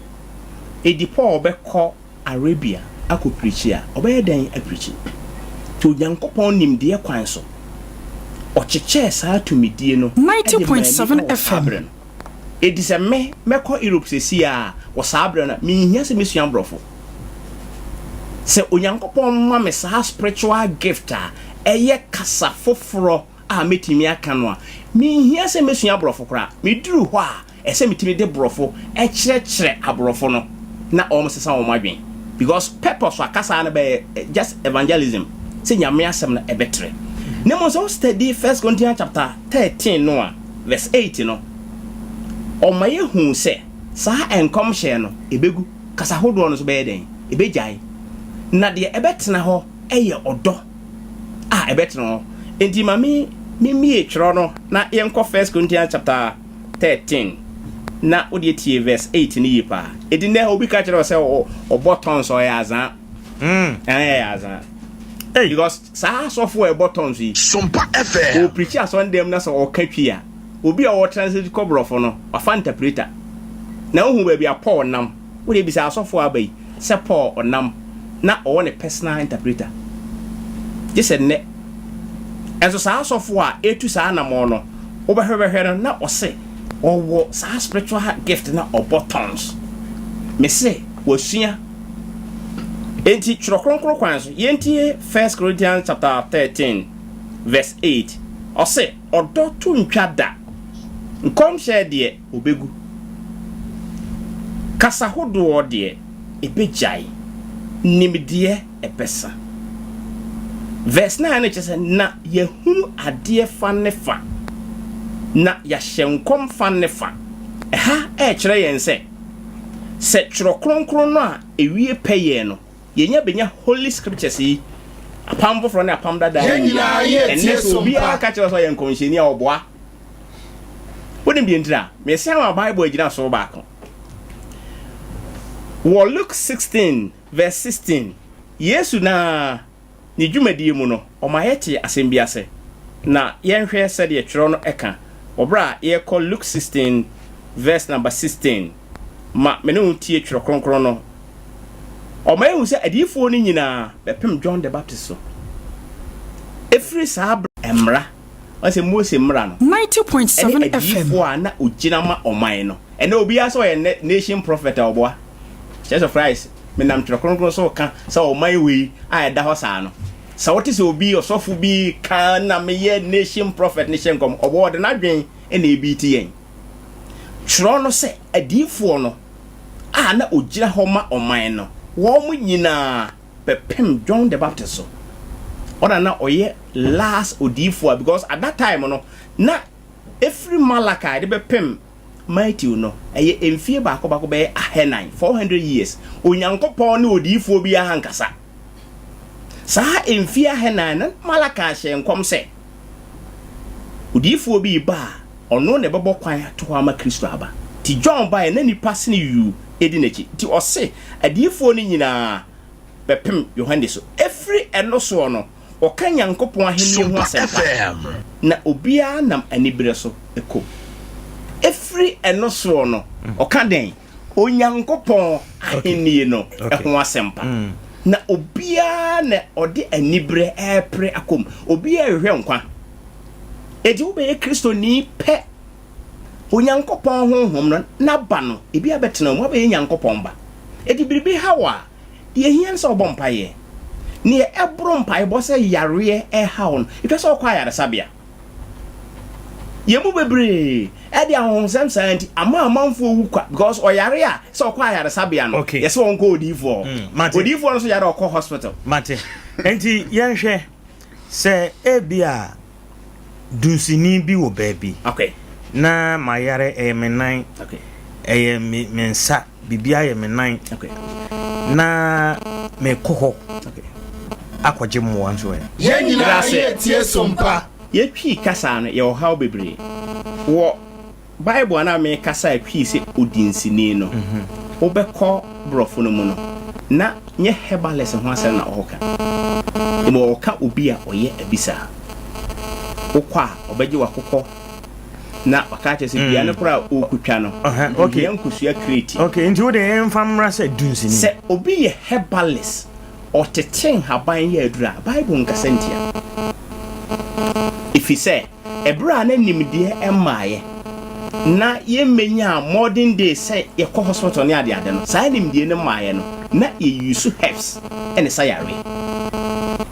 Edi Paul bɛkɔ Arabia akɔ pirikyi a, ɔbɛyɛ dɛn apirikyi? Nti Onyankopɔn nimdeɛ kwan so, ɔkyekyɛɛ saa tumidie no de maa nnipa wɔ saa berɛ no. Enti sɛ me, mɛkɔ Europe seesei ara wɔ saa berɛ no a, menhia sɛ mɛsua Borɔfo. Sɛ Onyankopɔn ma me saa spiritual gift a ɛyɛ kasa foforɔ a mɛtumi aka no a, menhia sɛ mɛsua Borɔfo koraa. Meduru hɔ a, ɛsɛ metumi de Borɔfo kyerɛkyerɛ aborɔfo no na wɔn sesa wɔn adwene because purpose a kasa no bɛyɛ just evangelism sɛ Nyame asɛm no ɛbɛtrɛ. Na mmom sɛ wo study First Corinthians chapter 13 no a verse 8 no, ɔma yɛhu sɛ saa nkɔmhyɛ no ɛbɛgu, kasa hodoɔ no nso bɛyɛ dɛn? Ɛbɛgyae. Na deɛ ɛbɛtena hɔ yɛ ɔdɔ a ɛbɛtena hɔ. Enti ma me memmie twerɛ no na yɛnkɔ First Corinthians chapter 13 na wodeɛ tie verse 8 no yie paa. Enti nnɛ obi ka kyerɛ wo sɛ ɔbɔ tons ɔyɛ azaa. Ɛyɛ azaa. Because saa asɔfo a ɛbɔ tons yi, Sompa FM. ɔpirikyi asɔndɛm na sɛ ɔka twi a, obi a ɔwɔ translate kɔ borɔfo no, wafa interpreter. Na wohu baabi a Paul nam. Wodeɛ bisa asɔfo a aba yi sɛ Paul ɔnam na ɔwɔ ne personal interpreter. Gye sɛ nnɛ. Ɛnso saa asɔfo a ɛtu saa anamɔn no, wobɛhwɛ bɛhwɛ no na ɔse ɔwɔ saa spiritual gift na ɔbɔ tongues. Mese wasua. Enti twerɛ kronkron kwan so, yɛntie First Corinthians chapter 13 verse 8. Ɔse ɔdɔ to ntwa da. Nkɔmhyɛ deɛ ɔbɛgu. Kasa hodoɔ deɛ ɛbɛgyae. Nimdeɛ ɛbɛsa. Verse 9 no kyerɛ sɛ na yɛahunu adeɛ fa ne fa, na yɛahyɛ nkɔm fa ne fa. Ɛha ɛrekyerɛ yɛn sɛ, sɛ Twerɛ Kronkron no a ɛwie pɛyɛ no, yɛnya bɛnya Holy Scriptures yi, Apam Foforɔ ne Apam Dadaa Yɛn yi nyinaa a, yɛ ɛnnɛ tie sɛ so obiara mpa. ka kyerɛ wo sɛ ɔyɛ nkɔnhyɛni a, ɔboa. Wonim deɛ ntira? Mesan ma Bible agyinasoɔ baako. Wɔ Luke 16 verse 16, Yesu no ara ne dwumadie mu no, ɔma yɛte asɛm bi ase. Na yɛnhwɛ sɛdeɛ twerɛ no ka wɔ berɛ a yɛrekɔ Luke 16 verse number 16. Ma me ne wo ntie twerɛ kronkron no. Ɔma yɛhu sɛ adiyifoɔ no nyinaa bɛpem John the Baptist so. Ɛfiri saa berɛ. Mmara, ɔne sɛ Mose mmara no, 90.7 ɛne FM. adiyifoɔ a na ɔgyina ma ɔman no. Ɛnnɛ obiara sɛ ɔyɛ nation prophet a ɔboa. Church of Christ, menam Twerɛ Kronkron so reka sɛ ɔman wei a ɛda hɔ saa no, sɛ wote sɛ obi, ɔsɔfo bi ka na meyɛ nation prophet ne hyɛ nkɔm, ɔbɔ ɔde n'adwen na ebi ti yɛn. Twerɛ no sɛ adiyifoɔ no a na ɔgyina hɔ ma ɔman no, wɔn nyinaa bɛpem John the Baptist so. Ɔna na ɔyɛ last odiyifoɔ a because at that time no na ɛfiri Malachi de bɛpem Matthew no, ɛyɛ mfie baako baako bɛyɛ ahanan, 400 years. Onyankopɔn ne odiyifoɔ biara ankasa. Saa mfie ahanan no, Malachi hyɛɛ nkɔm sɛ odiyifoɔ bi reba a ɔno na ɛbɛbɔ kwan ato hɔ ama Kristo aba. Nti John baeɛ na nnipa sene yuu di n'akyi. Nti ɔse adiyifoɔ no nyinaa bɛpem Yohane so. Ɛfiri ɛno soɔ no, Wɔka Nyankopɔn ahenni ho Sompa asɛmpa, FM. na obiara nam aniberɛ so kɔ mu. Ɛfiri ɛno soɔ no, ɔka dɛn? Onyankopɔn ahennie no ho asɛmpa, na obiara na ɔde aniberɛ repere akɔ mu. Obiara rehwehwɛ nkwa. Enti wobɛyɛ Kristoni pɛ, Onyankopɔn Honhom no, n'aba no, ebi abɛtena wo mu, woabɛyɛ Nyankopɔn ba. Enti biribi ha wo a, Deɛ ɛhia ne sɛ wobɔ mpaeɛ. Neɛ ɛboro mpaebɔ sɛ yareɛ reha wo no, ɛtwa sɛ wokɔ ayaresabea. Yɛn mu bebree ɛde ahonhonsɛm saa nti ama amanfoɔ wu kwa because ɔyare a sɛ ɔkɔ ayaresabea no Okay. yɛsɛ ɔnkɔ odiyifoɔ hɔ. Mate. Odiyifoɔ no nso yare a ɔkɔ hospital. Mate. Enti yɛnhwɛ sɛ ebia dunsini bi wɔ baabi Okay. na mayare ɛyɛ me nan, Okay. ɛyɛ me me nsa, biribi ayɛ me nan Okay. na. Mekɔ hɔ akɔgye mmoa nso ɛ. Yɛn nyinaa yɛretie Sompa. Yɛ Twi kasa no yɛwɔ haw bebree. Wɔ Bible a na mekasa a Twi sɛ odinsini no, wobɛkɔ borɔfo no mu no, na nyɛ herbalist ho asɛm na ɔreka. Mmom ɔreka obi a ɔyɛ abisaa. Wokɔ a, ɔbɛgye w'akokɔ na waka akyerɛ sɛ dua no koraa a ɔrekotwa no, ohia nkosua kreti. Okay, nti wo deɛ yɛmfa mmra sɛ dunsini. Sɛ obi yɛ herbalist, ɔtete nhaban yɛ aduru a, Bible nkasa ntia. Efisɛ ɛberɛ a na nimdeɛ mmaeɛ, na yɛmmɛnyaa modern day sɛ yɛkɔ hospital ne adeade no, saa nimdeɛ no mmaeɛ no, na yɛ use herbs ne sa yareɛ.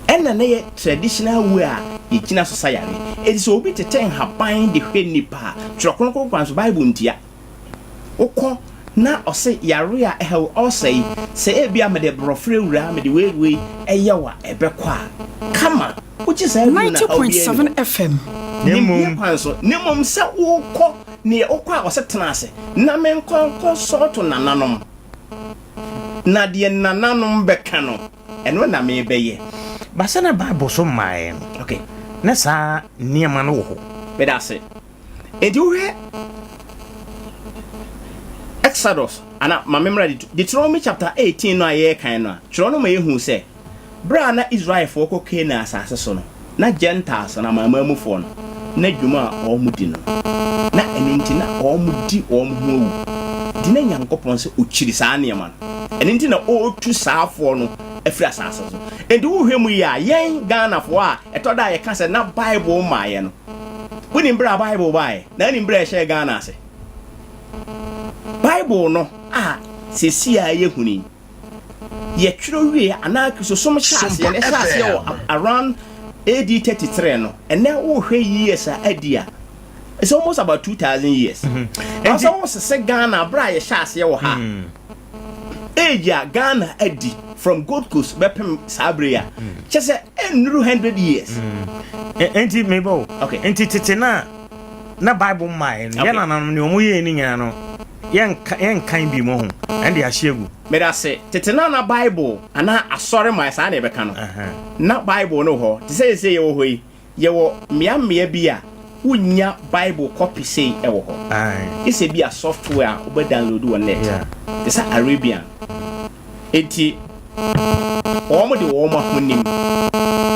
Ɛna na yɛ traditional way a yɛgyina so sa yareɛ. Enti sɛ obi tetɛ nhaban de hwɛ nnipa a, Twerɛ Kronkron kwan so, Bible ntia. Wokɔ na ɔse yare a ɛha wo, ulcer yi, sɛ ebia mede borɔferɛ wura, mede wei wei ɛyɛ wo a, ɛbɛkɔ a, kama. Wogye saa aduro no a, haw biara nni 90.7 hɔ. FM. Na Nimdeɛ mmom. kwan so. Na mmom sɛ wokɔ, neɛ wokɔ a ɔse tena ase na menkɔ nkɔsɔɔto nananom, na deɛ nananom bɛka no, ɛno na merebɛyɛ. Ba sɛ na Bible so mmaeɛ no, Okay. na saa nneɛma no wɔ hɔ. Meda ase. Enti wohwɛ Exodus ana ma memmra Deuteronomy chapter 18 no a yɛrekan no a, twerɛ no ma yɛhu sɛ berɛ a na Israelfoɔ kɔ Canaan asase so no, na Gentiles no, amanamanmufoɔ no, na dwuma a wɔdi no, na ɛno nti na wɔdi wɔn ho awu. Nti na Nyankopɔn sɛ ɔkyiri saa nneɛma no. Ɛno nti na ɔretu saafoɔ no afiri asase so. Enti wohwɛ mu yi a, yɛn Ghanafoɔ a ɛtɔ da a yɛka sɛ na Bible mmaeɛ no, Wonim berɛ a Bible baeɛ? Na wonim berɛ a ɛhyɛɛ Ghana ase? Bible no a seesei a yɛhunu yi, yɛtwerɛ wieɛ anaa Kristosom hyɛɛ aseɛ no, ɛhyɛɛ aseɛ wɔ around AD 33 no, ɛnɛ wohwɛ years a adi a, it's almost about 2000 years. Mm-hmm. Sɛ wosese Ghana berɛ a yɛhyɛ aseɛ wɔ ha, mm. Age a Ghana adi from Gold Coast bɛpem saa bere yi a, kyɛ sɛ ɛnnuru 100 years. Enti meba o. Okay. Enti tete na na Bible mmaeɛ no, yɛn nananom nea wɔn yɛɛ ne nyinaa no, yɛnka yɛnkan bi mu ho, ɛnde ahye agu. Meda ase. Tete na na Bible anaa asɔre mmaeɛ, saa na yɛbɛka no. Na Bible no wɔ hɔ. Te sɛ seesei yɛwɔ hɔ yi, Yɛwɔ mmeammea bi a wunnya Bible kɔpi sei wɔ hɔ. Gye sɛ ebia software a wobɛ download wɔ net, te sɛ Arabian. Enti wɔn de wɔn ahonim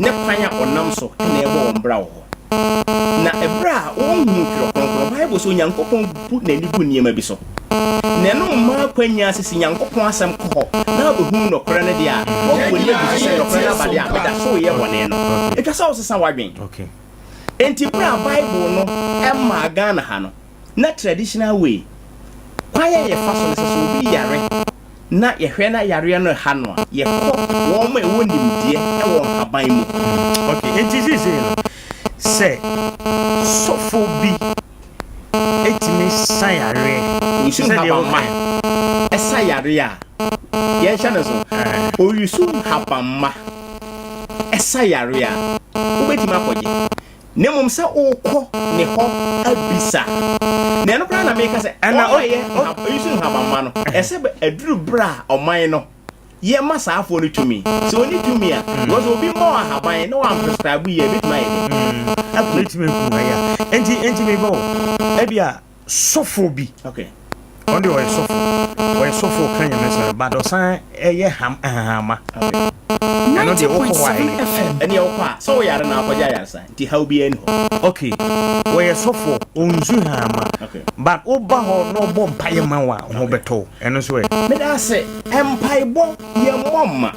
ne kwan a wɔnam so na ɛrebɔ wɔn bra wɔ hɔ. Na bere a wɔnhuu Twerɛ Kronkron, Bible sɛ Onyankopɔn bu n'ani gu nneɛma bi so. Na ɛno mma akwannya sɛ sɛ Nyankopɔn asɛm kɔ hɔ na wobɛhunu nɔkorɛ no deɛ a, woabu w'ani agu so sɛ nɔkorɛ no aba deɛ a, meda so reyɛ bɔne no. Ɛtwa sɛ wosesa w'adwen. Enti berɛ a Bible no mmaa Ghana ha no, na traditional way, kwan a yɛfa so ne sɛ, sɛ obi yare na yɛhwɛ na yareɛ no reha no a, yɛkɔ wɔn a ɛwɔ nimdeɛ wɔ nhaban mu. Okay, enti seesei no, sɛ sɔfo bi tumi sa yareɛ. Oyisu nhabamma sa yareɛ a, yɛnhyɛ no so. Oyisu nhabamma sa yareɛ a, wobɛtumi akɔgye. Na mmom sɛ wokɔ ne hɔ abisa. Na ɛno koraa na meka sɛ, wɔn a ɛyɛ oyisu nhabamma no, ɛsɛ aduru berɛ a ɔman no Yɛma saa afoɔ no tumi. Sɛ ɔnni tumi a, because obi ma wo ahaban na wamprescribe yie a, ɛbɛtumi ayɛ dɛn? Aku. Ɛbɛtumi aku, ɛya. Enti, enti meba o, ebia sɔfoɔ bi, Okay. ɔno deɛ ɔyɛ sɔfo, ɔyɛ sɔfo ɔka Nyame asɛm, but ɔsan ɛyɛ ham, ahahama. Okay. Ɛno deɛ wokɔ hɔ a 90.7 ɛyɛ. FM. Ɛneɛ wokɔ a, sɛ woyare na akɔgye ayaresa, nti haw biara nni hɔ. Okay, ɔyɛ sɔfoɔ, ɔnsu hahama, Okay. but woba hɔ na ɔbɔ mpaeɛ ma wo a, wo ho bɛtɔ wo. Ɛno nso ɛ? Meda ase. Mpaebɔ yɛ mmɔ mma.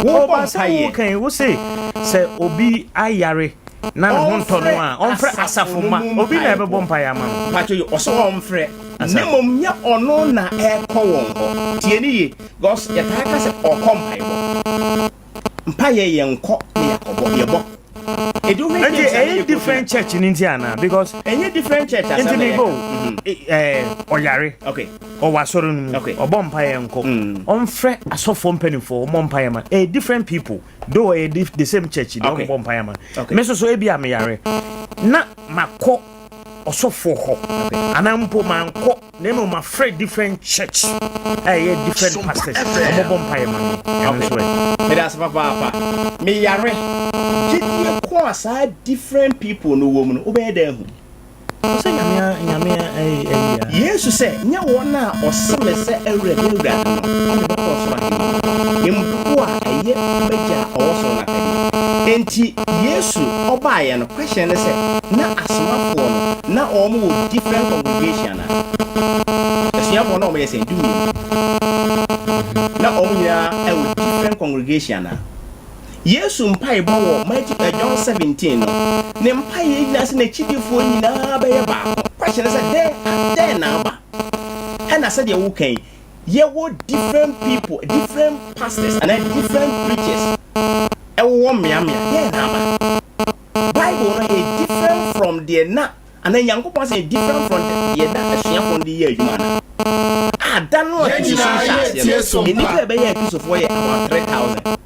Wobɔ Ɔba sɛ mpaeɛ. woka yi, wose sɛ obi ayare na ne ho ntɔ no a, ɔmfrɛ asafo mma. Obi na ɛbɛbɔ mpaeɛ ama no. Mpakyɛ yi, ɔsɛ ɔmfrɛ. Ne mmom nyɛ ɔno na ɛkɔ wɔn hɔ. Tie ne yie, because yɛtaa ka sɛ ɔkɔ mpaebɔ. Mpaeɛ yɛnkɔ na yɛakɔbɔ, yɛbɔ. Ɛdi wohwɛ Nti James a ne ɛyɛ yɛ different church ni nti ana because. Ɛnyɛ different church asɛm Nti na mi yɛka. bo ɛɛ ɔyare. Okay. Ɔwɔ asɔre no mu. Okay. Ɔbɔ mpaeɛ nkɔ. Ɔmfrɛ asɔfoɔ mpanimfoɔ ɔmmɔ mpaeɛ ma. Ɛyɛ different people though ɛyɛ the same church deɛ Okay. ɔmmɔ mpaeɛ ma. Okay. Me nso so ebi a meyare na makɔ. ɔsɔfoɔ hɔ anaa mpo mankɔ na mmom mafrɛ different church a ɛyɛ different pastors ɔmɔbɔ mpaeɛ ma me ɛno nso ɛ. Meda ase papaapa. Meyare. Gyedie ko a saa different people no wɔ mu no, wobɛyɛ dɛn ahu? Ɔsɛ Nyame a Nyame a ɛyi a. Yesu sɛ, Nyɛ wɔn a ɔse me sɛ Awurade, Awurade no na ɛbɛkɔ ɔsoro ahenni mu, na mmom dodoɔ a ɛyɛ m'Agya a ɔwɔ soro no apɛdeɛ. Enti Yesu ɔbaeɛ no, question ne sɛ, na asomafoɔ no, na wɔn wɔ different congregation anaa? Asuafoɔ no na wɔn yɛ sɛn? Dumienu. Na wɔn nyinaa ɛwɔ different congregation anaa? Yesu mpaebɔ wɔ Matthew eh, John 17 no, ne mpaeɛ nyinaa sɛ n'akyidifoɔ nyinaa bɛyɛ baako. Question ne sɛ, dɛn dɛn na aba? Ɛna sɛdeɛ woka yi, yɛwɔ different people, different pastors, anaa different preachers ɛwowɔ mmeammea. Dɛn na aba? Bible no ɛyɛ different from deɛ na anaa Nyankopɔn asɛm yɛ different from deɛ na asuafoɔ no de yɛ adwuma anaa? A da no a Yɛn Kristosom nyinaa hyɛ yɛretie aseɛ no, so nnipa mpa. a ɛbɛyɛɛ Kristofoɔ yɛ about 3,000.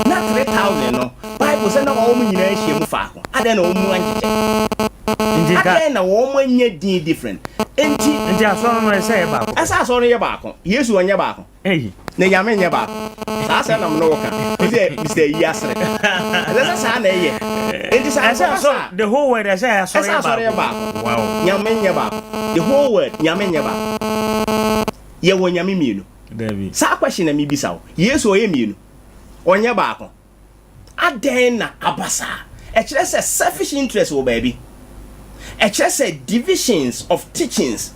Na 3,000 no, Bible sɛ na wɔn nyinaa ahyia mu faako. Adɛn na wɔn mu ankyekyɛ? Nti nka. Adɛn na wɔn anya din different? Enti. Nti asɔre no ɛsɛ yɛ baako pɛ. Ɛsɛ asɔre no yɛ baako. Yesu ɔnyɛ baako. Ei. Na Nyame nyɛ baako. Saa asɛm na me ne wo ka. Wo sɛ Mr. Ayi asere. Ɛsɛ sɛ saa na ɛyɛ. Enti sɛ Ɛsɛ ankɔba asɔre saa. the whole world ɛsɛ asɔre Ɛsɛ yɛ asɔre yɛ baako. baako. Wow. Nyame nyɛ baako. The whole world Nyame nyɛ baako. Yɛwɔ Nyame mmienu. Dabi. Saa question na mebisa wo. Yesu ɔyɛ mmienu? Ɔnyɛ baako? Adɛn na aba saa? Ɛkyerɛ sɛ selfish interest wɔ baabi. Ɛkyerɛ sɛ divisions of teachings,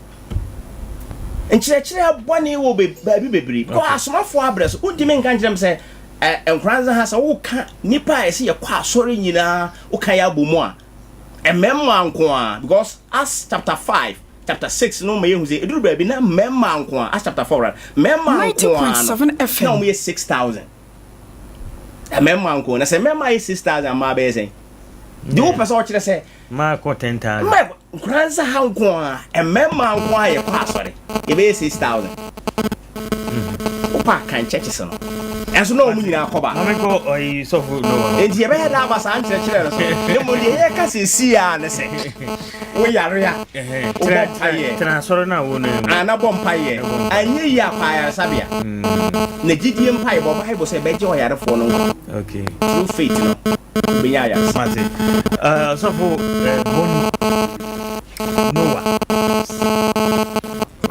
nkyerɛkyerɛ bɔne wɔ baabi bebree. Because asomafoɔ abrɛ so, wontumi nka nkyerɛ me sɛ eh, Nkoranza ha sɛ woka nipa a ɛsɛ yɛkɔ asɔre nyinaa woka yɛ abɔ mu a, mmarima nko ara because Acts chapter 5 chapter 6 no ma yɛhu sɛ ɛduru baabi na mmarima nko ara, Acts chapter 4 rather, mmarima nko ara no 90.7 na FM. wɔyɛ 6,000. Mmarima nko na sɛ mmarima yɛ 6,000 mmaa bɛyɛ sɛn? Deɛ wopɛ sɛ ɔkyerɛ sɛ Mmaa kɔ 10,000. Mmaa nkora nsa ha nko a mmarima nko a yɛkɔ asɔre yɛbɛyɛ 6,000. Wopɛ a kan churches no ɛnso na wɔn nyinaa kɔ baako. Maame kɔ ɔyi sɔfo no wɔ hɔ. Enti yɛbɛyɛ dɛ aba saa nkyerɛkyerɛ no so. Ne mmom deɛ yɛka seesei ara ne sɛ woyare a wobɔ mpaeɛ. Tena asɔre no a wo no mu. Ana bɔ mpaeɛ. Anyɛ yie a kɔ ayaresabea. Na gyidie mpaebɔ, Bible sɛ ɛbɛgye ɔyarefoɔ no nkwa. Okay. Through faith no, wobɛnya ayaresa. Mate. Ɔsɔfo Boni Noah.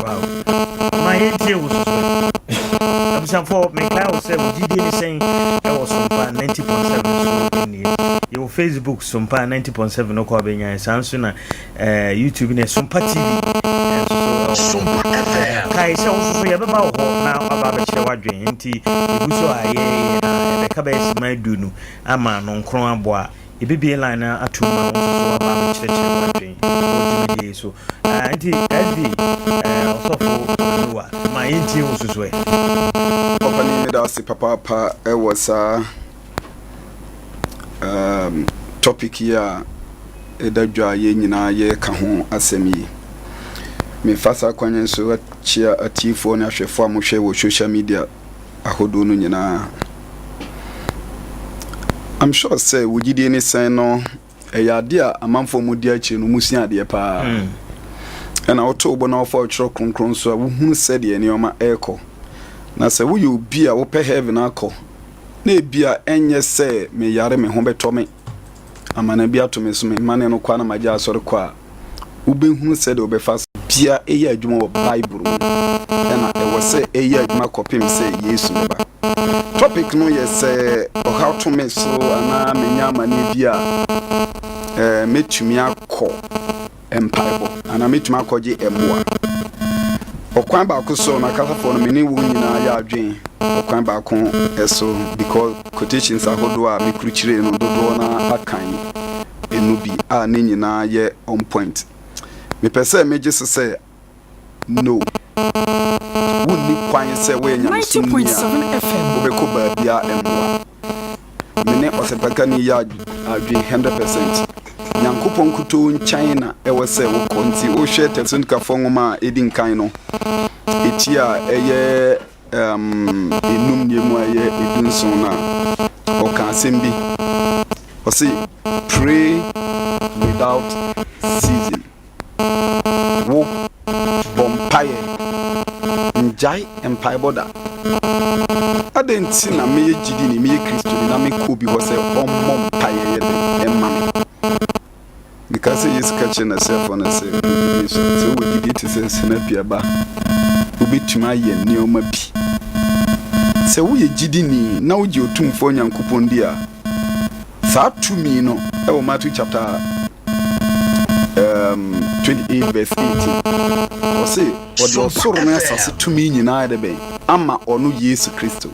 Wow. Ma yɛntie wo soso. Abusuafoɔ, mekae wo sɛ wo gyidie ne sɛn ɛwɔ Sompa 90.7 so nie. Yɛwɔ Facebook Sompa 90.7 no kɔ abɛnya saa nso na eh, YouTube ne Sompa TV nso so ɛwɔ hɔ. Kae sɛ wo nso so yɛbɛba wɔ hɔ na waba abɛkyerɛ w'adwene nti yɛgu so a yɛyɛ na ɛbɛka bɛyɛ sima aduonu ama no nkron abɔ a yɛbɛbie line no atom ma wo nso so waba abɛkyerɛkyerɛ w'adwene wɔ dwumadie yi so. Ah, nti SD eh, ɔsɔfo Noah ma yɛntie wo nso so ɛ. Ɔpanin meda ase papaapa wɔ saa um, topic yi a ɛda dwa a yɛn nyinaa yɛreka ho asɛm yi. Mefa saa kwan yi so akyia atiefoɔ ne ahwɛfoɔ a mohwɛ wɔ social media ahodoɔ no nyinaa. I'm sure sɛ wo gyidie ne sɛn no ɛyɛ adeɛ a amanfoɔ a wɔdi akyire no wɔsua adeɛ paa. Ɛna woto wo bo na wofa wo twerɛ kronkron so a wohunu sɛdeɛ nneɛma ɛrekɔ. Na sɛ woyɛ obi a wopɛ heaven akɔ na ebia ɛnyɛ sɛ meyare me ho bɛtɔ me, amane bi ato me so memane no kɔ a na magya asɔre kɔ a, wobɛhunu sɛdeɛ wobɛfa so. Bia ɛyɛ adwuma wɔ Bible mu ɛna ɛwɔ sɛ ɛyɛ adwuma kɔpem sɛ Yesu bɛba. Topic no yɛ sɛ ɔhaw to me so anaa menya amaneɛ bi a, eh, mɛtumi akɔ mpaebɔ anaa mɛtumi akɔgye mmoa. Ɔkwan baako so no, akasafoɔ no me ne wɔn nyinaa yɛ adwen ɔkwan baako so because quotations ahodoɔ a mekrukyiree no dodoɔ no ara akan ɛnu bi a ne nyinaa yɛ on point. Mepɛ sɛ megye so sɛ No. Wonni kwan sɛ woyɛ nyamesomni a wobɛkɔ baabiara mmoa. Me ne ɔsɛmpakani yɛ adwene 100%. Nyankopɔn nkutoo nkyɛn na ɛwɔ sɛ wokɔ. Nti wohwɛ Tesalonikafo nwoma a edi nkan no, eti a ɛyɛ um, enum ne emu a ɛyɛ edunson no a, ɔka asɛm bi. Ɔse, pray without ceasing. Mengyae mpaebɔ da. Adɛn nti na meyɛ gyidini, meyɛ Kristoni na mekɔ obi hɔ sɛ ɔmmɔ mpaeɛ yɛ dɛn mma me? Mekae sɛ Yesu ka kyerɛɛ n'asuafoɔ no sɛ, Mo gyidie sua. Sɛ wowɔ gyidie te sɛ sinapi aba a, wobɛtumi ayɛ nneɛma bi. Sɛ woyɛ gyidini na wogye Otumfoɔ Nyankopɔn di a, saa tumi no wɔ Matthew chapter um, 28 verse 18. Ɔse ɔde ɔsoro ne asase tumi nyinaa de bɛn ama ɔno Yesu Kristo.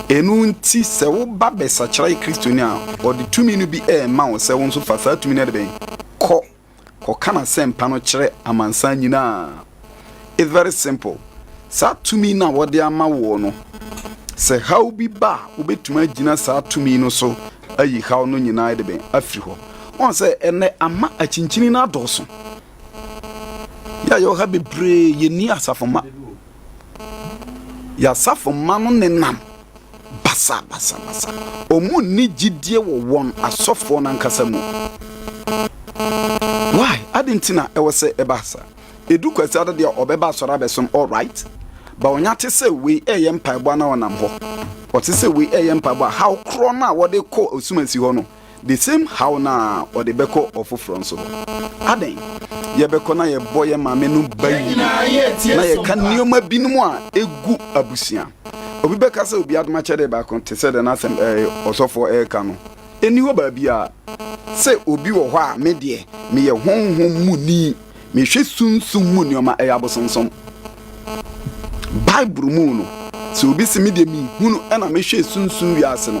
Ɛno nti sɛ woba bɛsakyera yɛ Kristoni a, ɔde tumi no bi ɛrema wo sɛ wo nso fa saa tumi no de bɛn kɔ kɔka n'asɛmpa no kyerɛ amansan nyinaa. It's very simple. Saa tumi no a wɔde ama woɔ no, sɛ haw bi ba a, wobɛtumi agyina saa tumi no so ayi haw no nyinaa de bɛn afiri hɔ. Wɔn sɛ ɛnɛ ama akyinkyini no adɔɔso. Yɛ a yɛwɔ ha bebree yɛnni asafo mma. Yɛ asafo mma no nenam basabasabasa. Wɔn nni gyidie wɔ wɔn asɔfoɔ no ankasa mu. Why? Adɛn nti na ɛwɔ sɛ ɛba saa? Edu Kwasiada deɛ ɔbɛba asɔre abɛsom alright, but ɔnya te sɛ wei ɛyɛ mpaebɔ a na ɔnam hɔ. Ɔte sɛ wei ɛyɛ mpaebɔ a haw korɔ no a wɔde kɔ Osumasi hɔ no, the same haw no a ɔde bɛkɔ ɔfoforɔ nso hɔ. Adɛn? Yɛbɛkɔ na yɛbɔ yɛn maame no ba yie na yɛka nneɛma binom a egu abusua. Obi bɛka sɛ obi adom akyɛdeɛ baako te sɛ deɛ n'asɛm ɛɛ ɔsɔfoɔ ɛreka no. Ɛnni hɔ baabiara sɛ obi wɔ hɔ a me deɛ meyɛ honhom mu ni. Mehwɛ sunsum mu nneɛma, ɛyɛ abosonsom. Bible mu no, sɛ obi se me deɛ mehunu ɛna mehwɛ sunsum wiase no,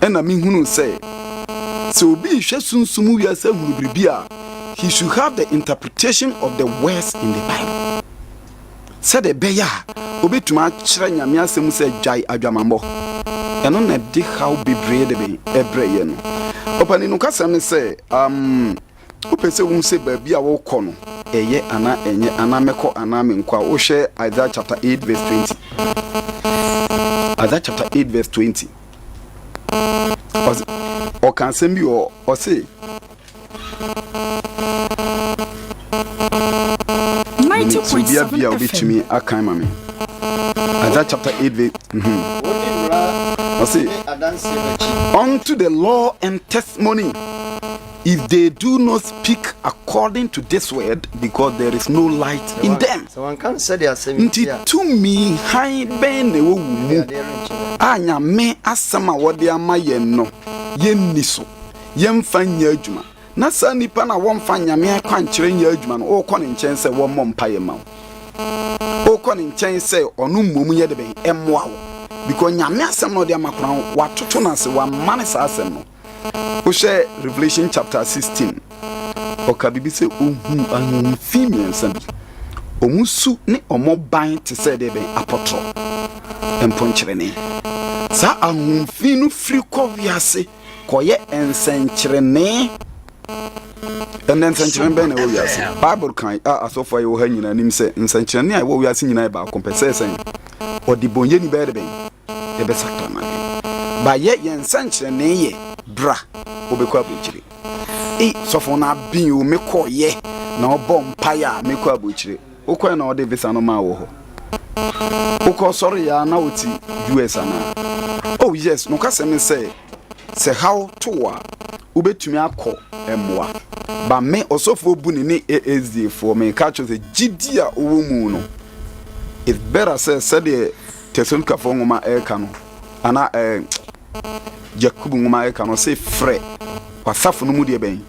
ɛna mehunu sɛ, sɛ obi rehwɛ sunsum wiase ahunu biribi a, he should have the interpretation of the words in the Bible. Sɛdeɛ ɛbɛyɛ a obɛtumi akyerɛ Nyame asɛm mu sɛ gyae adwamammɔ. Ɛno na ɛde haw bebree de bɛn ɛbrɛ yɛ no. Ɔpanin nokwasɛm ne sɛ, um, Wopɛ sɛ wohu sɛ baabi a worekɔ no, ɛyɛ anaa ɛnyɛ, anaa mɛkɔ anaa menkɔ a, wohwɛ Isaiah chapter 8 verse 20. Isaiah chapter 8 verse 20. Ɔka asɛm bi wɔ ɔse sɛ obia bi a wobɛtumi akan ma me Isaiah chapter 8 verse ɔse unto the law and testimony If they do not speak according to this word, because there is no light in them. Nti tumi hann bɛn na ɛwɔ wo mu a Nyame asɛm a wɔde ama yɛn no yɛnni so, yɛmfa nyɛ adwuma? Na saa nipa no a wɔmfa Nyame akwankyerɛ nyɛ adwuma no, wokɔ ne nkyɛn sɛ wɔmmɔ mpaeɛ ma wo. Wokɔ ne nkyɛn sɛ ɔno mmom nyɛ de bɛn ɛmmoa wo. Because Nyame asɛm na ɔde ama koraa no, watoto no ase, wamma no saa asɛm no. Wohwɛ Revelation chapter 16, ɔka biribi sɛ ohuu ahonhom fi mmiɛnsa bi. Wɔn su ne wɔn ban te sɛ deɛ bɛn apɔtorɔ, mponkyerɛne. Saa ahonhom fi no firi kɔ wiase kɔyɛ nsɛnkyerɛnne. Ɛnɛ nsɛnkyerɛnne bɛn na ɛwɔ wiase? Bible kan a asɔfo a yɛwɔ ha nyinaa nim sɛ nsɛnkyerɛnne a ɛwɔ wiase nyinaa yɛ baako pɛ sɛ sɛn? Ɔdebɔnyɛni bɛyɛ de bɛn? yɛbɛsakra n'adwene. Ba yɛ yɛn nsɛnkyerɛnee yɛ bra wobɛkɔ aburokyire. Ei sɔfo no aben o mekɔ yɛ na ɔbɔ mpaeɛ a mekɔ aburokyire. Wokɔɛ na ɔde visa no maa wɔ hɔ. Wokɔ sɔre yɛ a na wote US anaa? Oh yes nokwasɛm ne sɛ sɛ haw to wo a wobɛtumi akɔ mmoa. Ba me ɔsɔfoɔ bu ne ne ASDA foɔ meka kyerɛ sɛ gyidi a ɔwɔ mu no it's better sɛ sɛdeɛ Tesalonikafo nwoma reka no, anaa ɛɛ Yakobo nwoma reka no, ɔse frɛ w'asafo no mu deɛ bɛn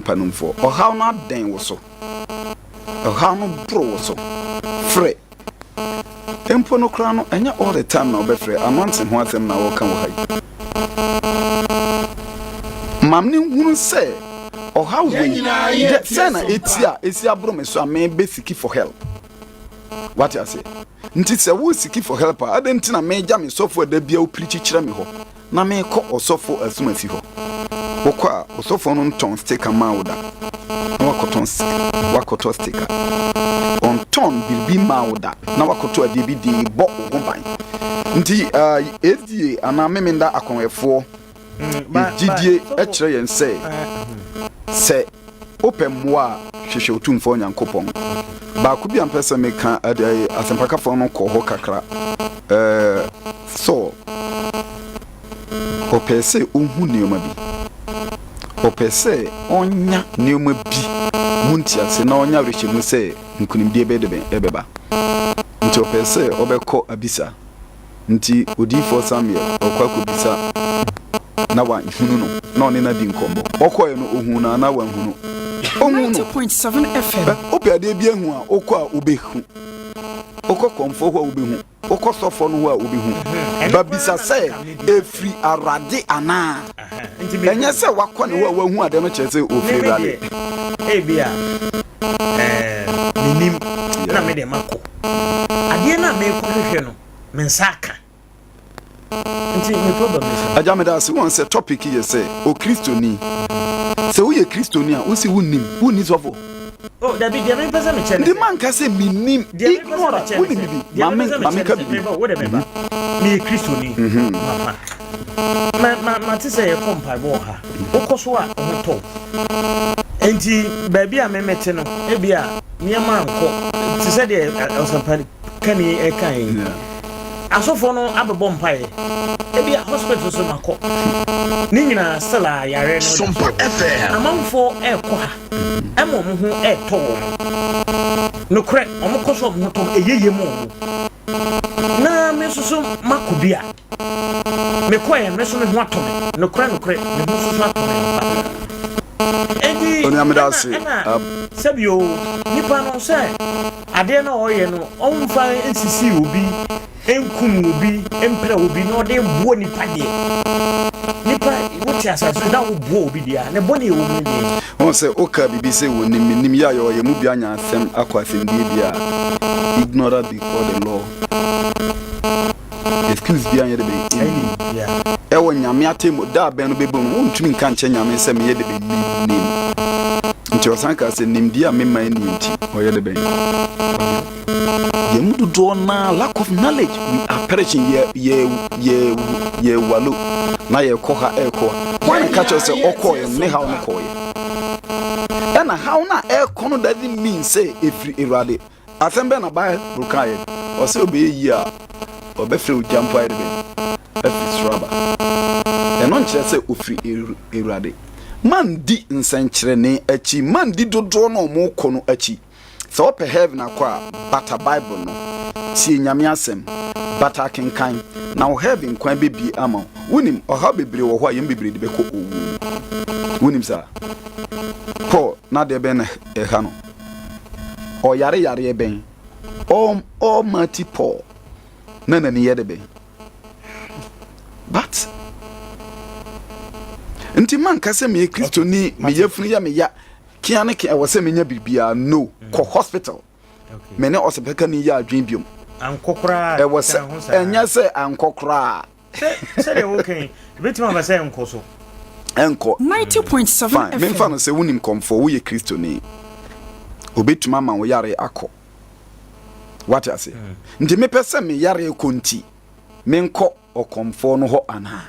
mpanimfoɔ. Ɔhaw no adɛn wo so? Ɔhaw no boro wo so. Frɛ. Mpo no koraa no, ɛnyɛ all the time na wobɛfrɛ. Anointing ho asɛm na wɔka wɔ ha yi. Ma me nhunu sɛ ɔhaw wei dɛ sɛ na eti a esi aboro me so a mebɛ seek for help. Wate ase? Nti sɛ wo seek for help a, adɛn nti na megya me sɔfo a da biara wopirikyi kyerɛ me hɔ na mekɔ ɔsɔfo asumasi hɔ? Wokɔ a, ɔsɔfo no ntɔn sticker mmaa wo da na wakɔtɔn wakɔtɔ sticker. Ɔntɔn biribi mmaa wo da na wakɔtɔ adeɛ bi de bɔ wo ho ban. Nti uh, FDA anaa Memenda akɔnhwɛfoɔ mm, gyidie kyerɛ yɛn sɛ sɛ wopɛ mmoa a. hwehwɛ Otumfoɔ Nyankopɔn. Baako bi a mpɛ sɛ meka ɛde asɛmpakafoɔ no kɔ hɔ kakra. Ɛɛ Saul, ɔpɛɛ sɛ ɔhu nneɛma bi. Ɔpɛɛ sɛ ɔnya nneɛma bi mu ntease na ɔnya awerɛhyɛmu sɛ nkonimdie bɛyɛ dɛbɛn ɛbɛba. Nti ɔpɛɛ sɛ ɔbɛkɔ abisa. Nti odiyifoɔ Samuel ɔkɔ akɔbisa na wahunu no na ɔne no adi nkɔmmɔ. Ɔkɔeɛ no ɔhuu no anaa wanhu no? Ɔhuu no. Ɛ, wopɛ adeɛ bi ahu a, wokɔ a wobɛhu. Wokɔ kɔmfoɔ hɔ a wobɛhu. Wokɔ sɔfoɔ no hɔ a wobɛhu. Ba bisa sɛ, ɛfiri Awurade anaa? Ɛnyɛ sɛ wakɔ ne hɔ a wahu adeɛ no kyerɛ sɛ ɔfiri Awurade. Ebia ɛɛ menim na me deɛ makɔ. Adeɛ no a merekɔhwehwɛ no, me nsa aka. Nti me problem ne sɛ. Agya meda ase woahu sɛ topic yɛ sɛ okristoni sɛ woyɛ kristoni a wose wonnim wonni sɔfo. Oh dabi deɛ mepɛ sɛ mekyɛ ne Nti sɛ. manka sɛ mennim Deɛ mepɛ sɛ ignorant mekyɛ ne wonim sɛ bibi deɛ ma mepɛ me sɛ ma mekyɛ ne menka sɛ bibi. meba wo de meba meyɛ kristoni mapa ma ma mate sɛ yɛkɔ mpaebɔ wɔ ha wokɔ so a wo ho tɔ wo nti baabi a me mete no ebia nneɛma ankɔ te sɛ deɛ ɔsɛmpa kani ɛka yi asɔfoɔ no abɛbɔ mpaeɛ ebi a hospital so makɔ ne nyinaa still a yareɛ no da so wɔ hɔ amanfoɔ ɛrekɔ ha ɛma wɔn ho ɛretɔ wɔn nokorɛ wɔn kɔ so wɔn ho tɔ wɔn ɛyɛ yie ma wɔn na me nso so makɔ bi a mekɔɛ me nso me ho atɔ me nokorɛ nokorɛ me ho nso so atɔ me ampa enti ɛna ɛna sɛbi o nipa no sɛ Adeɛ no a ɔyɛ no ɔmfa nsisi obi, nkum obi, mpira obi na ɔde boa nipa deɛ. Nipa wote asase so na woboa obi deɛ a, ne bɔne ɛwɔ mu no deɛ. Wohu sɛ wokaa biribi sɛ wɔnim menim yɛ a yɛwɔ yɛn mu bi anya asɛm akɔ asɛmdie bi a ignorant before the law excuse biara nyɛ de bɛn ɛnni ɛwɔ nyame atemmu da a bɛn no bɛbɔ mu wontumi nka nkyɛ nyame sɛ meyɛ de bɛn mennim nti ɔsan kaa sɛ nimdeɛ a mema ɛnni nti ɔyɛ de bɛn yɛn mu dodoɔ naa lack of knowledge we are perishing yɛ yɛ yɛ yɛ walo na yɛkɔ ha ɛkɔ ha wɔn na ka kyerɛ sɛ ɔkɔɔ yɛn ne haw no kɔɔ yɛ ɛna haw no a ɛkɔ no doesn't mean sɛ ɛfiri awurade Asɛm bɛn na Bible kaeɛ? Ɔsɛ ɔbɛyɛ yie a, ɔbɛfrɛ ogya mpo ayɛ dɛ bɛn? Afiri soro aba. Ɛno nkyerɛ sɛ ɔfiri Awurade. Mandi nsɛnkyerɛnne akyi, mandi dodoɔ no a wɔrekɔ no akyi. Sɛ wopɛ heaven akɔ a, bata Bible no. Tie Nyame asɛm. Bata akenkan, na wo heaven kwan bɛbue ama wo. Wonim, ɔhaw bebree wɔ hɔ a yɛn mu bebree de bɛkɔ owuo mu. Wonim saa? Paul, n'adeɛ bɛn na ɛha no? Ɔyare yareɛ bɛn? Almighty Paul na n'ani yɛ de bɛn? But nti manka sɛ meyɛ Kristoni, me yafunu yɛ me ya, kea ne kea ɛwɔ sɛ menya biribiara. No, kɔ hospital. Me ne ɔsɛpɛkani yɛ adwene biom. Ɛwɔ sɛ ɛnyɛ sɛ ankɔ koraa. Sɛ sɛdeɛ woka yi, ebetumi aba sɛ ɛnkɔ so. Ɛnkɔ. Fine, memfa no sɛ wonim kɔmfoɔ, woyɛ Kristoni. Obetumi ama wo yare akɔ. Wate ase? Mm. Nti mepɛ sɛ me yare kɔ nti, menkɔ ɔkɔmfoɔ no hɔ anaa?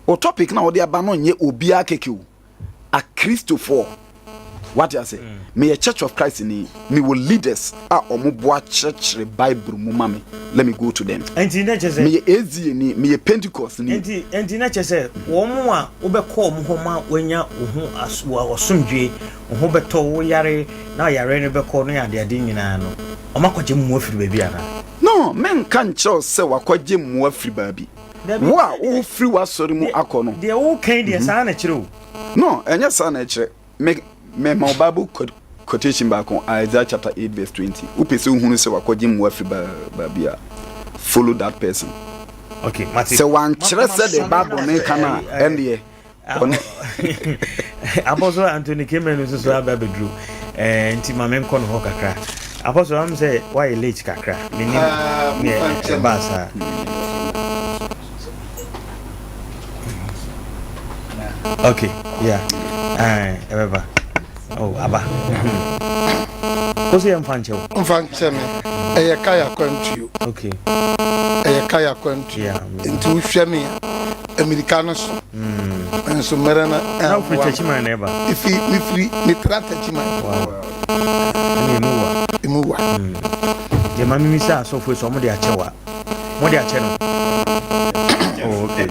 O topic na wɔde aba no nyɛ obiara kɛkɛ o. Akristofoɔ. Wate ase? Meyɛ Church of Christ ni. Mewɔ leaders a wɔn boa kyerɛkyerɛ Bible mu ma me. Let me go to them. Enti na kyerɛ sɛ. Meyɛ AZA ni. Meyɛ Pentecost ni. Enti enti na kyerɛ sɛ wɔn a wobɛkɔ wɔn hɔ ma wɔanya wo ho as wɔ asomdwoe, wo ho bɛtɔ wo yare na yare no bɛkɔ ne adeade nyinaa no, wɔakɔgye mmoa firi baabi anaa? No, menka nkyerɛ wo sɛ wɔakɔgye mmoa firi baabi. Dabi, Wo a sɛdeɛ. wofiri w'asɔre mu Deɛ akɔ no. deɛ woreka yi deɛ saa na ɛkyerɛ o. No, ɛnyɛ saa na ɛkyerɛ. Me, mema wo Bible quotation baako, Isaiah chapter 8 verse 20. Wopɛ sɛ wohunu sɛ wakɔgye mmoa firi baabi a, follow that person. Okay, mate. Sɛ wankyerɛ sɛ deɛ Bible no ka no a, ɛndeɛ ɔne. Apostle Anthony Kemenu nso so aba abɛduru. Eh, nti ma menkɔ no hɔ kakra. Apostle, am sɛ woayɛ late kakra. Menim ne ɛbaa saa. Okay, yeah. Ɛbɛba. Oh, aba. Wo sɛ yɛmfa nkyɛ wo. Mfa nkyɛ me. Ɛyɛ kaya kwantuo. Okay. Ɛyɛ kaya kwantuo. Yeah. Nti wohwɛ me a. Mmirika no so. Nso mmerɛ no Na wofiri Takyiman na ɛba? Efi mefiri metra Takyiman. Wow. Ɛna emu wa. Emu wa. Deɛ ma mimi sɛ asɔfo sɛ wɔn de akyɛ wa. Wɔn de akyɛ no. Oh, okay.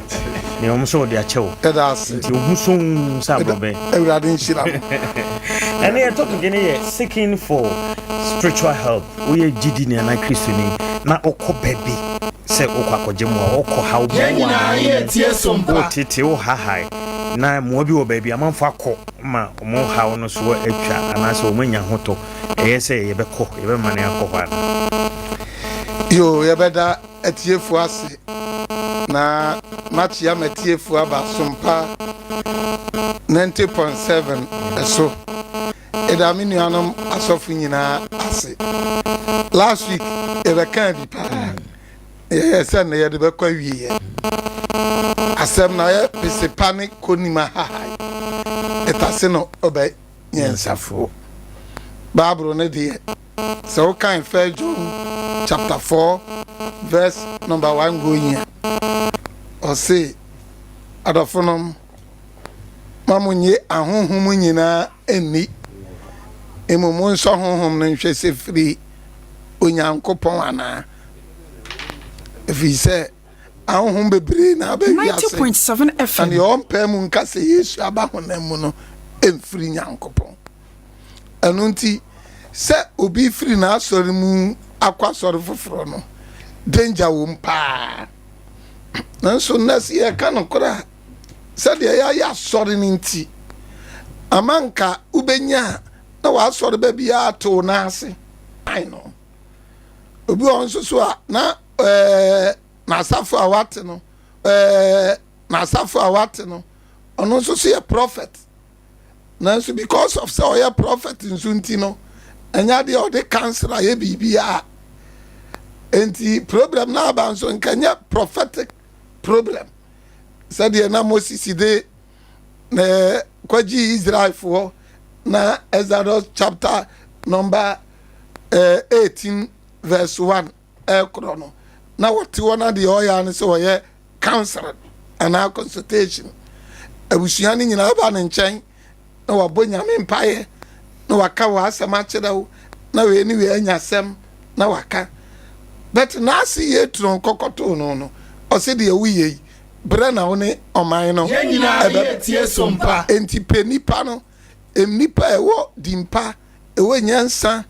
Nea wɔn sɛ wɔde akyɛ wo. Ɛda ase. Nti ohun so sɛ aborɔbɛ. Awurade nhyira mo. Ɛne yɛ topic ne yɛ seeking for spiritual help. Woyɛ gyidi ni anaa Kristoni na wokɔ baabi sɛ wokɔ akɔgye mmoa, wokɔ haw bi Yɛn wɔ nyinaa aman yɛ tie som mu, pa. wotete, wohahae, na mmoa bi wɔ baabi amanfo akɔ ma wɔn haw no so atwa anaasɛ wɔn anya ahotɔ. Ɛyɛ sɛ yɛbɛkɔ, yɛbɛmane akɔ hɔ anaa? Yoo, yɛbɛda atiefo ase na makyea m'atiefo aba Sompa 90.7 so. Eda me nuanom asɔfo nyinaa ase. Last week yɛbɛkaa bi paa. Yɛyɛ sɛ nnɛ yɛde bɛkɔ awieɛ. Asɛm no ayɛ pesepa ne konim ahahae. Ɛtase no ɔbɛ nyansafoɔ. Bible no deɛ sɛ wokan First John chapter 4 verse number 1 going a, ɔse adɔfonom Ma munnye ahonhom nyinaa nni, mmom monsɔ honhom no nhwɛ sɛ firi Onyankopɔn anaa, ɛfiri sɛ ahonhom bebree na aba wiase, na deɛ ɔmpae mu nka sɛ Yesu aba honam mu no mfiri Nyankopɔn. Ɛno nti, sɛ obi firi n'asɔre mu akɔ asɔre foforɔ no, danger wom paa. Nanso nnɛ sɛ yɛka nokorɛ a, sɛdeɛ yɛayɛ asɔre no nti, ama nka wobɛnya a na w'asɔre ba biara te wo nan ase. I know. Obi wɔ hɔ nso so a na ɛɛ n'asafo a wate no ɛɛ n'asafo a wate no ɔno nso so yɛ prophet. Nanso because of sɛ ɔyɛ prophet nso nti no ɛnyɛ adeɛ a ɔde council ayɛ biribiara. Nti problem no aba nso nka nyɛ prophetic problem. Sɛdeɛ na Moses de na kɔgye Israelfoɔ na Exodus chapter number 18 verse 1 ɛkorɔ no na wɔte hɔ na deɛ ɔyɛ ne sɛ ɔyɛ counseling anaa consultation abusua no nyinaa ba ne nkyɛn na wabɔ nyame mpaeɛ na waka wɔ asɛm akyerɛ wo na wei ne wei anya asɛm na waka but n'ase yɛ turo kɔkɔtoo no no ɔse deɛ woyɛ yi berɛ na wo ne ɔman no Yɛn nyinaa yɛ tie som pa. Enti pɛ nipa no, nnipa a ɛwɔ dimpa, ɛwɔ nyansa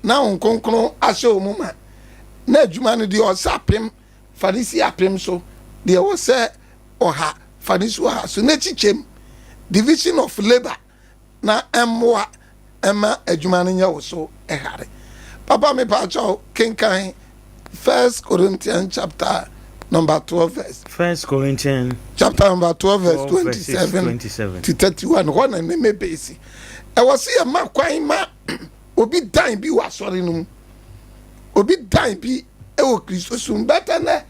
na Honhom Kronkron ahyɛ wɔn mu ma, na adwuma no deɛ ɔsɛ apem fa no si apem so, deɛ ɛwɔ sɛ ɔha fa no si ɔha so, na kyikyɛm, division of labour, na ɛmmoa ɛma adwuma no nyɛ wo so hare. Papa mepaakyɛw kenkan First Corinthians chapter number 12 verse. First Corinthians chapter number 12 verse 27 to 31 hɔ na ne me base. Ɛwɔ sɛ yɛma kwan ma obi dan bi wɔ asɔre no mu. Obi dan bi wɔ Kristo som bɛtɛ nɛ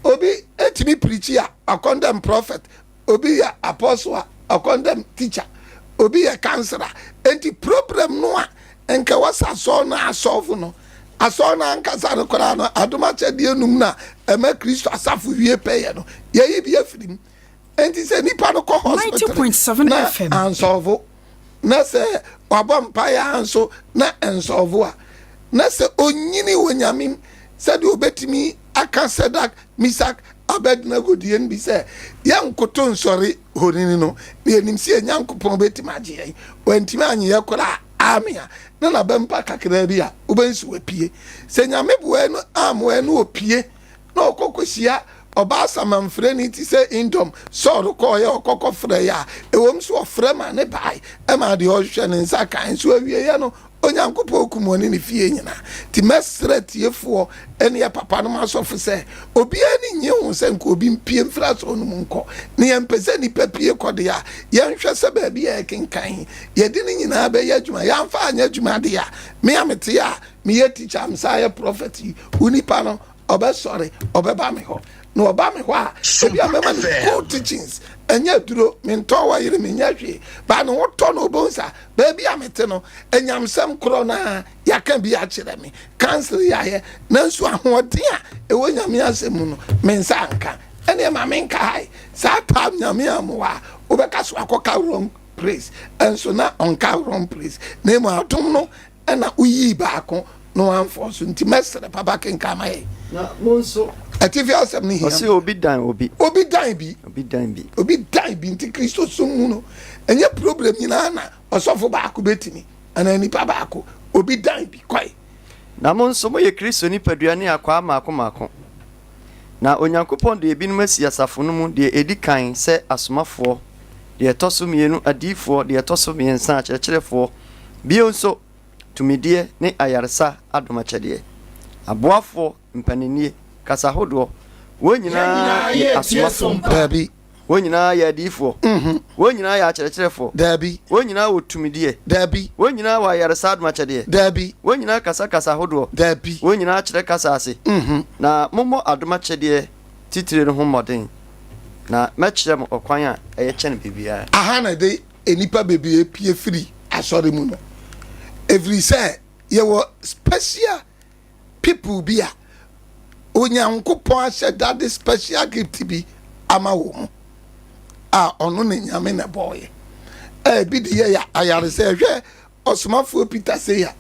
obi etumi pirikyi a akɔndɛm prophet obi yɛ apostle a ɔkɔndɛm teacher obi yɛ councilor enti problem no a nka ɛwɔ sɛ asɔr no asɔlfo no asɔr no ankasa no koraa no adom akyɛdeɛ num no a ɛma Kristo asafo wie pɛyɛ no yɛyi bi afiri mu enti sɛ nipa no kɔ hospital na ansɔlfo na sɛ wabɔ mpaeɛ ara nso na ɛnsɔlvo a, na sɛ ɔnyini wɔ Nyame mu sɛdeɛ ɔbɛtumi aka Sadak, Misak, Abednego deɛ no bi sɛ, Yɛnkoto nsɔre honini no, na yɛnim sɛ yɛn Nyankopɔn bɛtumi agye yɛn. Wantumi anye yɛn koraa a, ame a, na n'abampa kakraa bi a, wobɛhu sɛ wapue. Sɛ Nyame boaɛ no ammoaɛ no ɔpue na ɔkɔ kɔhyia ɔbaa samanfrɛni te sɛ Indom Saul kɔeɛ a ɔkɔ kɔfrɛeɛ a, ɛwom sɛ ɔfrɛ ma ne bae maa deɛ ɔhwehwɛ ne nsa kae, nso awieeɛ no Onyankopɔn kum ɔne ne fie nyinaa. Nti mɛsrɛ atiefoɔ ne apapanom asɔfo sɛ, obiara ani nnye ho sɛ nka obi mpue mfiri asɔre no mu nkɔ, na yɛmpɛ sɛ nnipa pue kɔ deɛ a, yɛnhwɛ sɛ baabi a yɛkenkan yi, yɛde ne nyinaa bɛyɛ adwuma. Yɛamfa anyɛ adwuma deɛ a, me a mete a meyɛ teacher a mesan yɛ prophet yi, onipa no, ɔbɛsɔre, ɔbɛba me hɔ. Na ɔba me hɔ a, ebi a mɛma no good teachings, ɛnyɛ aduro, mentɔn wɔ yere, menyɛ hwee. Ba ne ho tɔ no, ɔbɛhu sa, baabi a mete no, anyamsɛm korɔ no ara, yɛaka bi akyerɛ me, council yɛayɛ, nanso ahoɔden a ɛwɔ Nyame asɛm mu no, me nsa anka. Ɛneɛ ma menkae saa time Nyame ammoa a wobɛka so akɔka wrong place nso na ɔnka wrong place na mmom adom no na woyii baako na wamfɔɔ so nti mɛsrɛ papa kenkan ma yɛn. Na mo nso. Atifi asɛm no hia. Ɔse obi dan obi. Obi dan bi. Obi dan bi. Obi dan bi nti Kristo som mu no ɛnyɛ problem nyinaa na ɔsɔfo baako bɛtumi anaa nipa baako obi dan bi kɔe. Na mo nso moyɛ Kristo nipadua ne akwaa mmaako mmaako. Na Onyankopɔn de ebinom asi asafo no mu, deɛ ɛdi kan sɛ asomafoɔ, deɛ ɛtɔ so mmienu adiyifoɔ, deɛ ɛtɔ so mmiɛnsa akyerɛkyerɛfoɔ, bio nso tumideɛ ne ayaresa adom akyɛdeɛ, aboafoɔ, mpaninnie, kasa hodoɔ, wɔn nyinaa yɛ asomafoɔ. Daabi. Wɔn nyinaa yɛ adiyifoɔ? Wɔn nyinaa yɛ akyerɛkyerɛfoɔ? Daabi. Wɔn nyinaa wɔ tumideɛ? Daabi. Wɔn nyinaa wɔ ayaresa adom akyɛdeɛ? Daabi. Wɔn nyinaa kasa kasa ahodoɔ? Daabi. Wɔn nyinaa kyerɛ kasa ase? Na mommɔ adom akyɛdeɛ titire no ho mmɔden, na mɛkyerɛ mo ɔkwan a ɛyɛ kyɛn biribiara. Aha na ɛde nnipa bebree pue firi asɔre mu no, ɛfiri sɛ yɛwɔ special people bi a Onyankopɔn ahyɛ da de special gift bi ama wɔn mu a ɔno ne Nyame na ɛbɔɔyɛ. Ebi de yɛ ayaresɛ. Hwɛ ɔsomafoɔ Peter sei a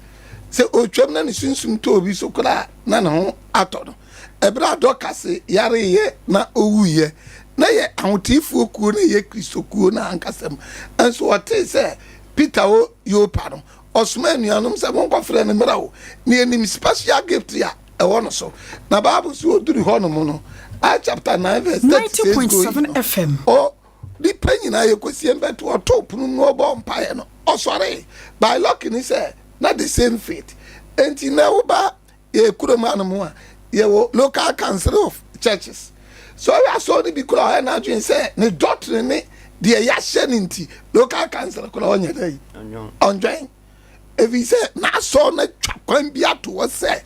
sɛ ɔtwam na ne sunsum tɔ obi so koraa na ne ho atɔ no. Ɛberɛ a Dorcas yareeɛ na ɔwuiɛ na yɛ ahoteefoɔ kuo na ɛyɛ Kristo kuo no ankasa mu. Nso ɔtee sɛ Peter wɔ Yopa no, ɔsomaa anuanom sɛ monkɔfrɛ no mmra o, na yɛnim special gift a ɛwɔ no so. Na Bible sɛ ɔduru hɔ nom no, Acts chapter 9 verse 36 going no, ɔ nipa nyinaa yɛkɔsie mbɛto ɔtoo pono mu na ɔbɔɔ mpaeɛ no, ɔsɔree. By luck ni sɛ na the same faith. Enti na woba Yɛ kurom hanom a, yɛwɔ local council of churches. Sɛ ɔyɛ asɔre no bi koraa ɔyɛ n'adwene sɛ ne doctrine ne deɛ yɛahyɛ no nti local council koraa ɔnyɛ dɛ yi ɔndwɛn ɛfiri sɛ n'asɔre no atwa kwan bi ato hɔ sɛ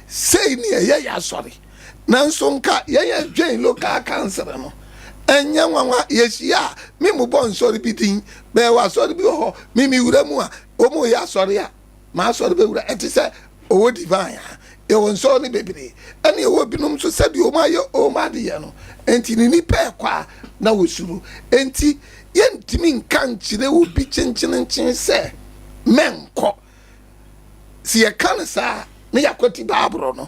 sei ne ɛyɛ yɛ asɔre nanso nka yɛn adwɛn local council no ɛnyɛ nwanwa yɛhyia a me mobɔ nsɔre bi din bɛyɛ wɔ asɔre bi wɔ hɔ me mewura mu a wɔn yɛ asɔre a M'asɔre bɛwura ɛte sɛ ɔwɔ divine a yɛwɔ nsɔre no bebree ɛne ɛwɔ binom nso sɛdeɛ wɔn ayɛ wɔn adeyɛ no nti ne nipa ɛkɔ a na wɔsuro nti yɛntumi nka nkyerɛ obi kyenkyerenkyen sɛ mɛnkɔ sɛ yɛka no saa na yɛakwati baaboro no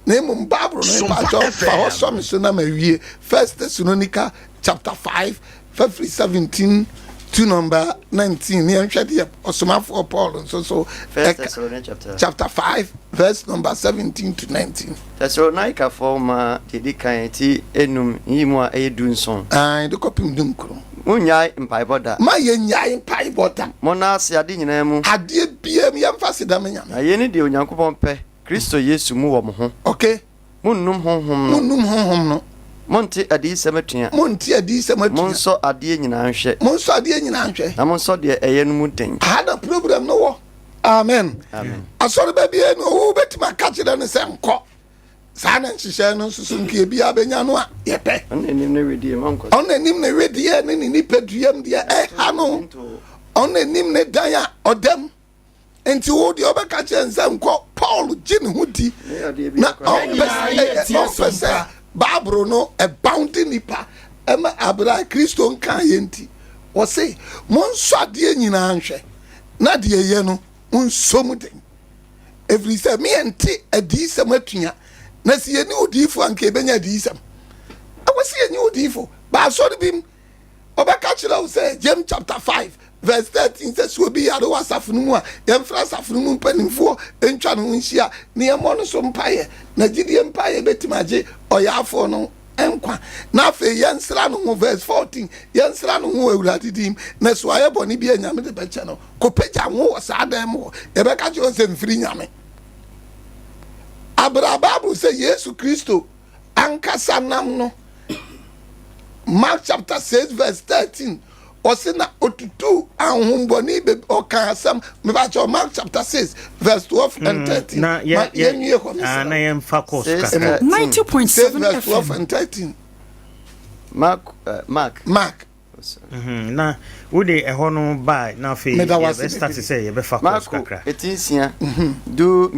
na mmom baaboro no mpakyɛ fa hɔ sɔ me so na mawie First Thessalonica chapter 5 Fa firi 17 to number 19 ne yɛnhwɛ deɛ ɔsomafoɔ Paul nso so ɛka chapter 5 verse number 17 to 19. Tesalonikafo nwoma deɛ ɛdi kan ti enum nyiyimu a ɛyɛ dunson. Ae, de kɔpem dunkron. Monnyae mpaebɔ da. Ma yɛnnyae mpaebɔ da. Monna ase ade nyinaa mu. Adeɛ biara mu yɛmfa aseda ma Nyame. Na yei ne deɛ Onyankopɔn pɛ Kristo Yesu mu wɔ mo ho. Okay. Monnnum Honhom no. Monnnum Honhom no. Monnte adiyisɛm atua. Monnte adiyisɛm atua. Monsɔ adeɛ nyinaa nhwɛ. Monsɔ adeɛ nyinaa nhwɛ. Na monsɔ deɛ ɛyɛ no mu den. Aha na problem no wɔ. Amen. Amen. Asɔreba biara ni hɔ wobɛtumi aka kyerɛ no sɛ nkɔ. Saa na nhyehyɛɛ no nso so nka ebiara bɛnya no a yɛpɛ. Ɔno na nim ne wedeɛ mu ɔnkɔ so. Ɔno na nim ne wedeɛ ne ne nipaduam deɛ ɛha no. Ɔno na nim ne dan a ɔda mu. Nti wo deɛ wobɛka kyerɛ no sɛ nkɔ. Paul gye ne ho di na ɔmpɛ sɛ Bible no ɛbounde nipa ɛma abere a Kristo nkaa yɛ nti. Ɔse monsɔ adeɛ nyinaa nhwɛ na deɛ ɛyɛ no monsɔ mu den. Ɛfiri sɛ me yɛnte adiyisɛm atua na sɛ yɛni odiyifo a nka yɛbɛnya adiyisɛm. Ɛwɔ sɛ yɛnya odiyifo. Baasɔre bi mu Ɔbɛka kyerɛ wo sɛ James chapter 5 verse 13 sɛ sɛ obi yare wɔ asafo no mu a, yɛmfrɛ asafo no mu mpanimfoɔ ntwa ne ho nhyia na yɛmmɔ no so mpaeɛ. Na gyidie mpaeɛ bɛtumi agye ɔyarefoɔ no nkwa. Na afei yɛnsra no ho, verse 14, yɛnsra no ho wɔ Awurade din mu, na sɛ wayɛ bɔne bi a Nyame de bɛkyɛ no. Kɔpagya ho wɔ saa dan mu hɔ. Yɛbɛka kyerɛ wo sɛ mfiri Nyame. Abere a Bible sɛ Yesu Kristo ankasa nam no Mark chapter 6 verse 13 ɔse na otutu ahohombɔne be ɔka asɛm mebakyɛ Mark chapter 6 verse 12 and 13 na yɛ yɛnwie hɔ ah, na yɛmfa kɔ so kakra 6 verse 12 and 13 Mark uh, Mark Mark Mhm, na wode ɛhɔ no ba na afei yɛbɛstarte sɛ yɛbɛfa course kakra. Marko ti nsia, 12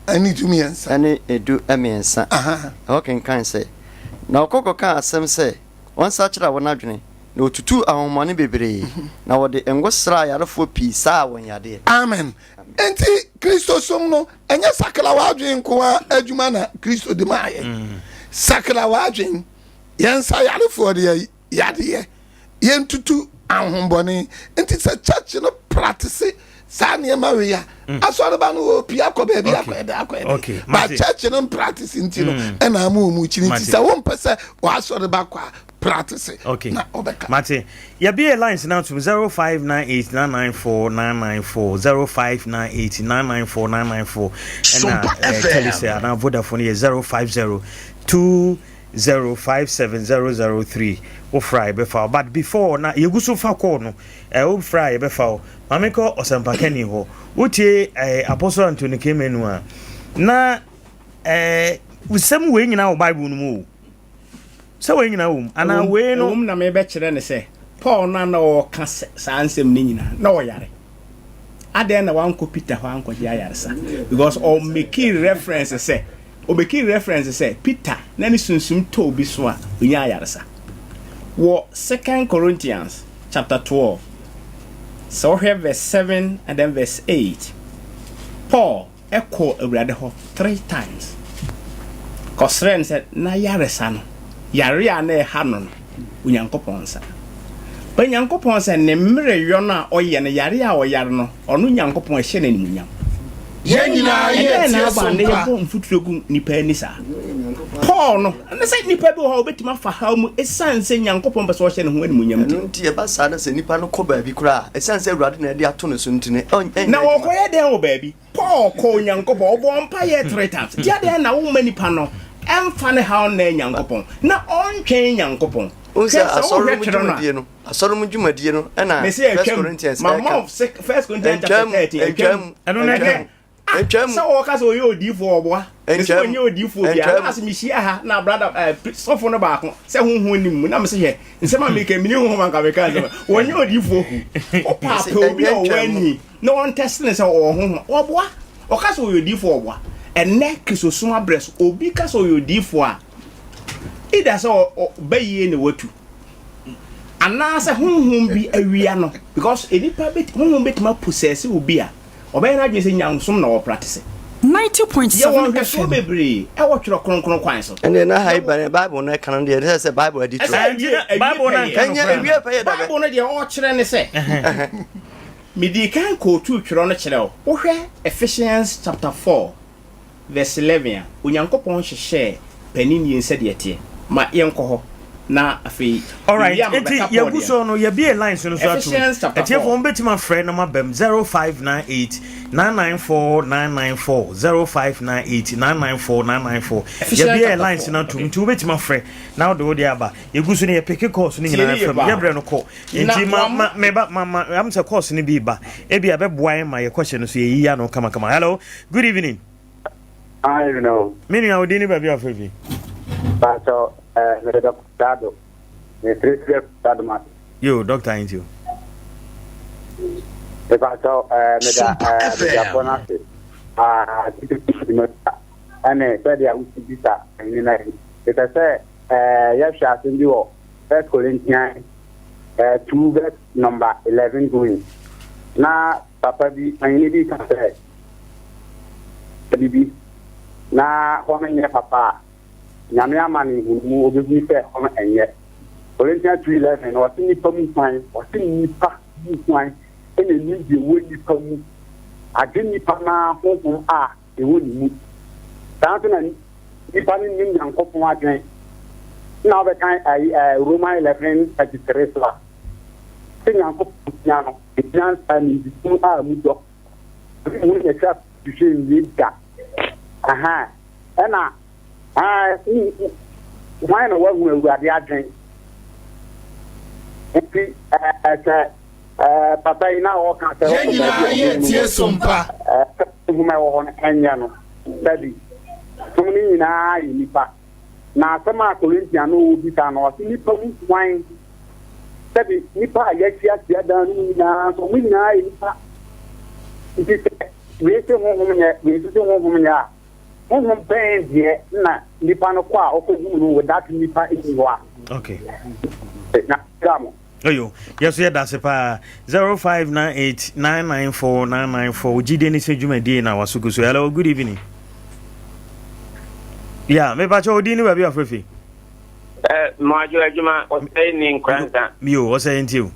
ɛne 13. ɛne 13. Ɛhɔ kenkan sɛ, Na wɔkɔ kɔkaa asɛm sɛ wɔnsakyera wɔn adwene, na wɔtutuu ahonhommɔne bebree, na wɔde ngo sraa ayarefoɔ pii saa wɔn yadeɛ. Amen. Enti Kristosom no, ɛnyɛ sakra w'adwene nko ara adwuma na Kristo de maa yɛn. Sakra w'adwene. Yɛnsa yarefoɔ deɛ yadeɛ. Yɛntutu ahohombɔne. Nti sɛ church no pratese saa nneɛma wei a, mm. asɔreba no wɔpia kɔ baabi akɔ ɛdɛ akɔ ɛdɛ. Ba church no mpratese nti no, mm. ɛna ama wɔn kyiri. Nti sɛ wompɛ sɛ w'asɔreba kɔ a, pratese na ɔbɛka. Mate. Yɛbue lines no atom 0598994994, 0598994994 ɛna eh, Telecel anaa Vodafone yɛ 0502057003. Wofrɛ a yɛbɛfa wo. But before na yɛgu so fa call no, eh, wofrɛ a yɛbɛfa wo. Ma menkɔ ɔsɛmpakani hɔ. Wotie eh, Apostle Anthony K. Manu a, na eh, nsɛm wei nyinaa wɔ Bible no mu o. Sɛ wei nyinaa wom anaa wei no. Ɛwom na mebɛkyerɛ no sɛ Paul no a na ɔreka saa nsɛm no nyinaa na ɔyare. Adɛn na wankɔ Peter hɔ ankɔgye ayaresa? Because ɔmekii reference sɛ ɔmekii reference sɛ Peter na ne sunsum tɔ obi so a onya ayaresa. Wɔ Second Corinthians chapter 12 sɛ wohwɛ verse 7 and then verse 8 Paul kɔɔ Awurade hɔ three times kɔsrɛɛ no sɛ n'ayaresa no, yare a na ɛha no no, Onyankopɔn nsa. Onyankopɔn sɛ ne mmerɛyɔ no a ɔyɛ no, yare a ɔyare no, ɔno Nyankopɔn ɛhyɛ no animuonyam. Yɛn nyinaa yɛ Ɛdɛn na tie aba so nnɛ mpa. yɛbɔ mfuturo gu nnipa ani saa? Paul no, ɛne sɛ nnipa bi wɔ hɔ a wɔbɛtumi afa haw mu ɛsiane sɛ Nyankopɔn pɛ sɛ ɔhyɛ ne ho animuonyam nti. Ɛno nti, ɛba saa na sɛ nipa no kɔ baabi koraa a, ɛsiane sɛ Awurade na ɛde ato ne so nti no, ɛnyɛ Na adwuma. wɔkɔyɛ dɛn wɔ baabi? Paul kɔɔ Onyankopɔn, ɔbɔɔ mpaeɛ three times. Nti adɛn na womma nipa no ɛmfa ne haw nnɛɛ Nyankopɔn na ɔntwɛn Nyankopɔn? Wohu Hwɛ, sɛ sɛ asɔre wohwɛ mu twerɛ no a, dwumadie no, asɔre mu dwumadie no ɛna mese First atwam, Corinthians mama ɛka. wo First Corinthians chapter Ɛntwam, 13, atwam. ɛntwam, Ɛno na ɛntwam, ɛdɛn? Ah, ɛntwam. sɛ wɔka sɛ ɔyɛ odiifoɔ ɔboa. Mese Ɛntwam, ɔnyɛ odiifoɔ biara. ɛntwam. Last mehyia ha na brother eh, sɔfo no baako sɛ honhom nim mu na mese hwɛ nsɛm a meka mini honhom anka meka nsɛm. Wɔnyɛ odiifoɔ hu. Wopɛ Mese apɛ obi a ɛnyɛ ɔwɔ ntwam. ani na ɔntɛste no sɛ ɔwɔ honhom a, ɔboa. Ɔka sɛ ɔyɛ odiyifoɔ a, ɔboa. Ɛnnɛ Kristosom abrɛ so, obi ka sɛ ɔyɛ odiyifoɔ a, either sɛ ɔba yie na watu, anaasɛ honhom bi awia no, because nnipa bɛ, honhom bɛtumi aposɛse obi a, ɔbɛyɛ n'adwene sɛ nyamesom na ɔpratese. Yɛwɔ 90.7 nhwɛsoɔ FM. bebree ɛwɔ Twerɛ Kronkron kwan so. Ɛnneɛ na ha yi Bible no ɛka no deɛ ɛsɛ sɛ Bible adi Ɛsɛ torɔ. awie, awie Bible no pɛyɛ. anka Ɛnyɛ nokorɛ awie pɛyɛ da bɛ. Bible no deɛ ɔrekyerɛ ne sɛ, Midii kan kootuu twerɛ no kyerɛɛ wo. Wohwɛ Ephesians chapter 4 verse 11 a, Onyankopɔn hyehyɛɛ paninnie sɛdeɛ ɛteɛ. Ma yɛnkɔ hɔ na afei Alright, mewie a enti mabɛka Paul yɛgu deɛ no. so no, yɛbue lines no so atom. Ephesians chapter Atiefoɔ, 4. mobɛtumi afrɛ na moaba mu 0598 994 994, 0598 994 994. Ephesians Yɛbue chapter lines 4. no atom, Okay. nti wobɛtumi afrɛ na wode wo deɛ aba. Yɛgu so no, yɛpeke calls no Tie nyinaa ne yie fam. paa. Yɛbrɛ no kɔ. Na Nti ma wama. ma meba ma ma am sɛ course no bi ba. Ebi a bɛboa yɛn ma yɛkɔhyɛ no so yɛyiyi ano kamakama. Hello, good evening. Hi, you know. Me nua wo din ne baabi a wofrɛ fi? Pastor, eh, me de Dr. Dado. Me frɛ fi Dado ma. Yo, doctor nti o. Me pastor, eh, me da Sompa eh, me da FM. fo na se. Ah, titi ti me ɛne sɛdeɛ wosi bisa ɛne na yi. Mepɛ sɛ eh, yɛhwɛ asɛm bi wɔ First Corinthians 2 verse number 11 going. Na papa bi, panyini bi ka sɛ, bibi na hɔ no nyɛ papa a, Nyame ama no nhunumu, obɛhunu sɛ hɔ no ɛnyɛ. Corinthians 2:11 no, ɔse nipa mu hwan? Ɔse nipa mu hwan ɛna nim deɛ ɛwɔ nipa mu? Agye nipa no honhom a ɛwɔ ne mu. Saa nso na nipa no nnim Nyankopɔn adwene. Na wobɛkan ayi ɛɛ Roman 11:33 so a, sɛ Nyankopɔn tia no, nyansa nimdesum a mu dɔ. Ɔne mu na ɛtwa hwehwɛ nwie da. Aha, ɛna hwan na wahu Awurade adwene? Nti ɛɛ sɛ ɛɛ papa yi na ɔka sɛ Yɛn ɔkɔ nyinaa baabi a yɛ ɔmo tie so mpa. ɛɛ nhoma ɛwɔ hɔ no ɛnyɛ no sɛbi som no nyinaa yɛ nipa na asɛm a Korintia no ɔbisa no ɔse nipa mu hwan sɛbi nipa a yɛahyia hyia dan no mu nyinaa nso ɔmo nyinaa yɛ nipa nti sɛ wei se honhom nyɛ wei nso se honhom nyɛ a. Honhom bɛn deɛ na nipa no kɔ a ɔkɔhunu no without nipa nni hɔ a? Okay. Na hyira mo. Oyo, yɛ so yɛ dase paa. 0598 994 994. Wo gyidie ne sɛ dwumadie na waso gu so. Hello, good evening. Yeah, me pacho odin ne baabi afrɛ fi. Eh, mmoadwo adwuma ɔsɛe ni nkoransa. Yo, ɔsɛe nti o.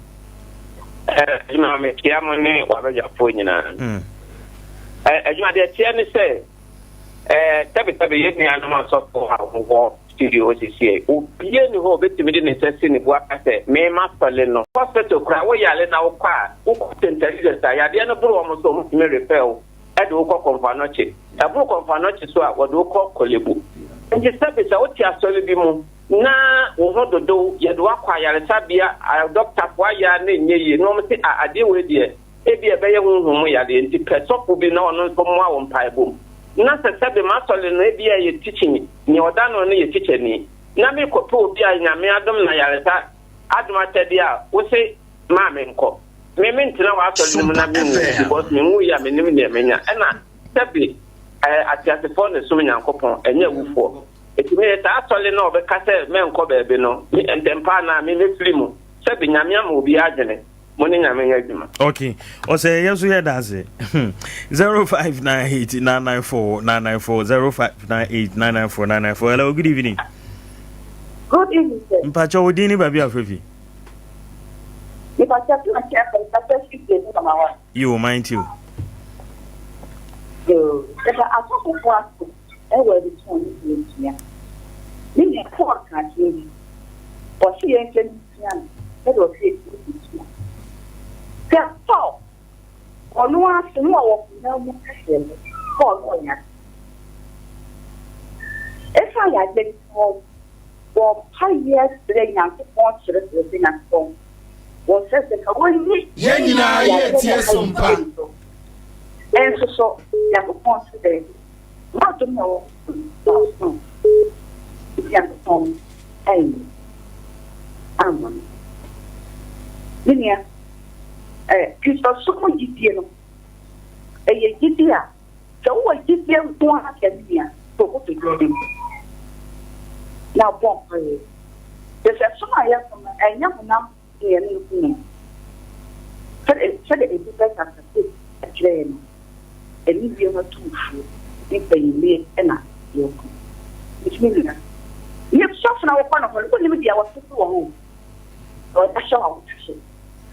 Eh, adwuma mekyia mo ne wabadwafoɔ nyinaa. Eh, adwuma deɛ teɛ ne sɛ eh, sɛbesɛbe yɛn nuanom asɔfo a wɔwɔ studio hɔ sisiɛ, obia ni hɔ a obetumi de ne nsa si ne bo aka sɛ me masɔle no. Hospital koraa woyare na wokɔ a, wokɔ St. Teresa's a, yadeɛ no boro wɔn so a wɔtumi refer wo de wo kɔ Komfo Anokye. Ɛboro Komfo Anokye so a, wɔde wo kɔ Korle-Bu. Nti sɛbe sɛ wote asɔre bi mu na wo ho dodow, yɛde wo akɔ ayaresabea, dɔktafoɔ ayɛ a na ɛnyɛ yie, na wɔn se ah adeɛ wei deɛ ebia ɛbɛyɛ honhom mu yadeɛ nti pɛ sɔfo bi na ɔno nso mmoa wo mpaebɔ mu. Na sɛ sɛbe m'asɔre no ebia ɛyɛ teaching, nea ɔda ano no yɛ tikyani, na merekɔpɛ obi a Nyame adom no ayaresa adom akyɛdeɛ a, wose ma menkɔ. Me mentena w'asɔre no mu na menwu because menwuiɛ a mennim deɛ menya. Ɛna sɛbe ɛɛ ateasefoɔ na ɛsom Nyankopɔn, ɛnyɛ awufoɔ. Enti me saa asɔre no a ɔbɛka sɛ mɛnkɔ baabi no, me ntɛmpa anaa me mɛfiri mu. Sɛbe Nyame ama obiara adwene. Mo ne Nyame nyɛ adwuma. Ok, ɔsɛ yɛn nso yɛ danse. 0598 994 994 0598 994 994. Hello, good evening. Good evening, sir. Mpakyɛ wo din ne baabi afrɛ fi. Mpakyɛ tena kyɛ fɛ mpakyɛ fi de ne mama wa. Yo, mind you. Yo, ɛda asɔfofo ase ɛwɔ adesua ne deɛ ntua. Ne nea Paul ka akyerɛ bi. Ɔse yɛn hwɛ ne sua no sɛdeɛ ɔhwɛ Timothy sua. Sɛ Paul, ɔno ara so no ɔwɔ honam mu kɛseɛ no, Paul no ɔyare. Ɛsiane yadeɛ nti ɔbɔ mpaeɛ srɛ Nyankopɔn kyerɛkyerɛ sɛ Nyankopɔn wɔsrɛ sɛ ka wɔnyi Yɛn nyinaa yadeɛ no yɛretie ɛha so mpa. yi so. Nso so Nyankopɔn se daabi, m'adom na ɛwɔ hɔ no dɔɔso. Nti Nyankopɔn anyi amma no. Me nua, eh, Kristosom mu gyidie no, ɛyɛ gyidie a, sɛ wowɔ gyidie nko ara deɛ me nua, to wo kotodwe anim na bɔ mpaeɛ. Kyerɛ sɛ som a yɛsom no, ɛnyɛ honam ne yɛne no ko mu. Sɛdeɛ, sɛdeɛ Ephesians chapter 6 kyerɛ yɛn no, ɛne wiem atumfoɔ ne mpanyinnie na yɛko. Nti me nua, ne sɔfo na wokɔ no hɔ no, wonnim deɛ wɔtete wɔ hɔ o. Deɛ ɔde ahyɛ wo a wote so.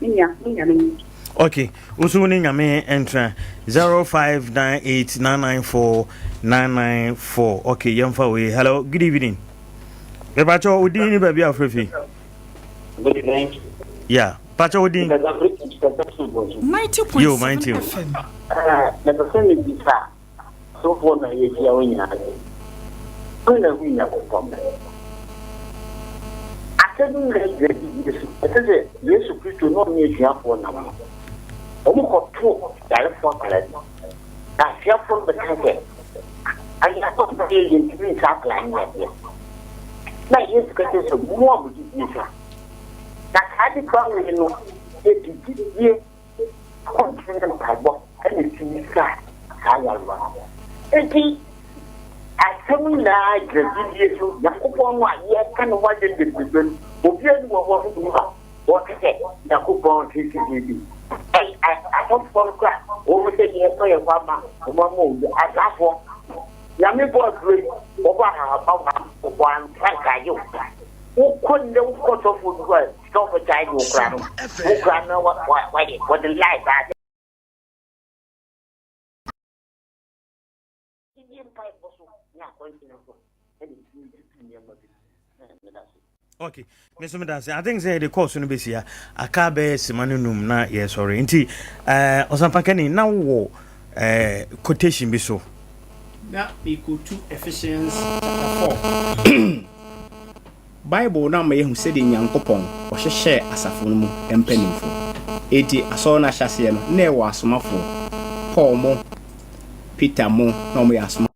Me nua, wo Nyame ne ntra. Ok, wo nso wo ne Nyame ntra. 0598994994. Ok, yɛmfa wei. Hello, good evening. Mepakyɛ wo din ne baabi a wofrɛ fi? Good evening. Yeah, pakyɛ wo din? Yo, mine too. Mepɛ sɛ mebisa asɔfoɔ na yɛahyia hɔ nyinaa sɛ, hwan na ahu Nyankopɔn pɛ? Asɛm no nyinaa gyina gyidie so. Ɛsɛ sɛ Yesu Kristo ne ɔne asuafoɔ nam no, wɔkɔto yarefoɔ akwadaa bi, na asuafoɔ no bɛka sɛ, Ayarefoɔ yɛ yɛntumi nsa akwadaa no yadeɛ. Na Yesu ka kyerɛ sɛ, Mo a mo gyidie sua. Na saa ade kora wei no, yɛde gyidie akɔntene ne mpaebɔ na ɛtumi sa saa yarewa no. Enti, asɛm nyinaa gyina gyidie so. Nyankopɔn no a yɛka ne ho asɛm bebrebe no, obiara ni wɔ hɔ a wɔka sɛ Nyankopɔn sisi biribi. Asɔfoɔ no kora, wɔn sɛ yɛkɔ yɛn hɔ ama wɔn ama obi asaafoɔ. Nyame bɔɔ aduro yi, wɔbɔ ahahaba wɔ ansa nkaeɛ o. Wokɔ nnɛ wokɔ sɔfoɔ bi hɔ a sika wɔbɛgyae de wo koraa no, wo koraa no wayɛ wɔde lie baa sɛ. Gyidie mpaebɔ so ne akɔnkyene so ɛna ɛtumi tutu nneɛma bi. Meda ase. Okay, me nso meda ase. I think sɛ yɛde course no bɛsi ha aka bɛyɛ sima no num na yɛsɔre nti eh, ɔsampakani na wowɔ eh, quotation bi so. Na mekotu Ephesians chapter 4. Bible no ama yɛahu sɛdeɛ Nyankopɔn ɔhyehyɛɛ asafo no mu mpanimfoɔ. Enti asɔre no ahyɛaseɛ no, na ɛwɔ asomafoɔ, Paul mo, Peter mo, na wɔyɛ asomafoɔ.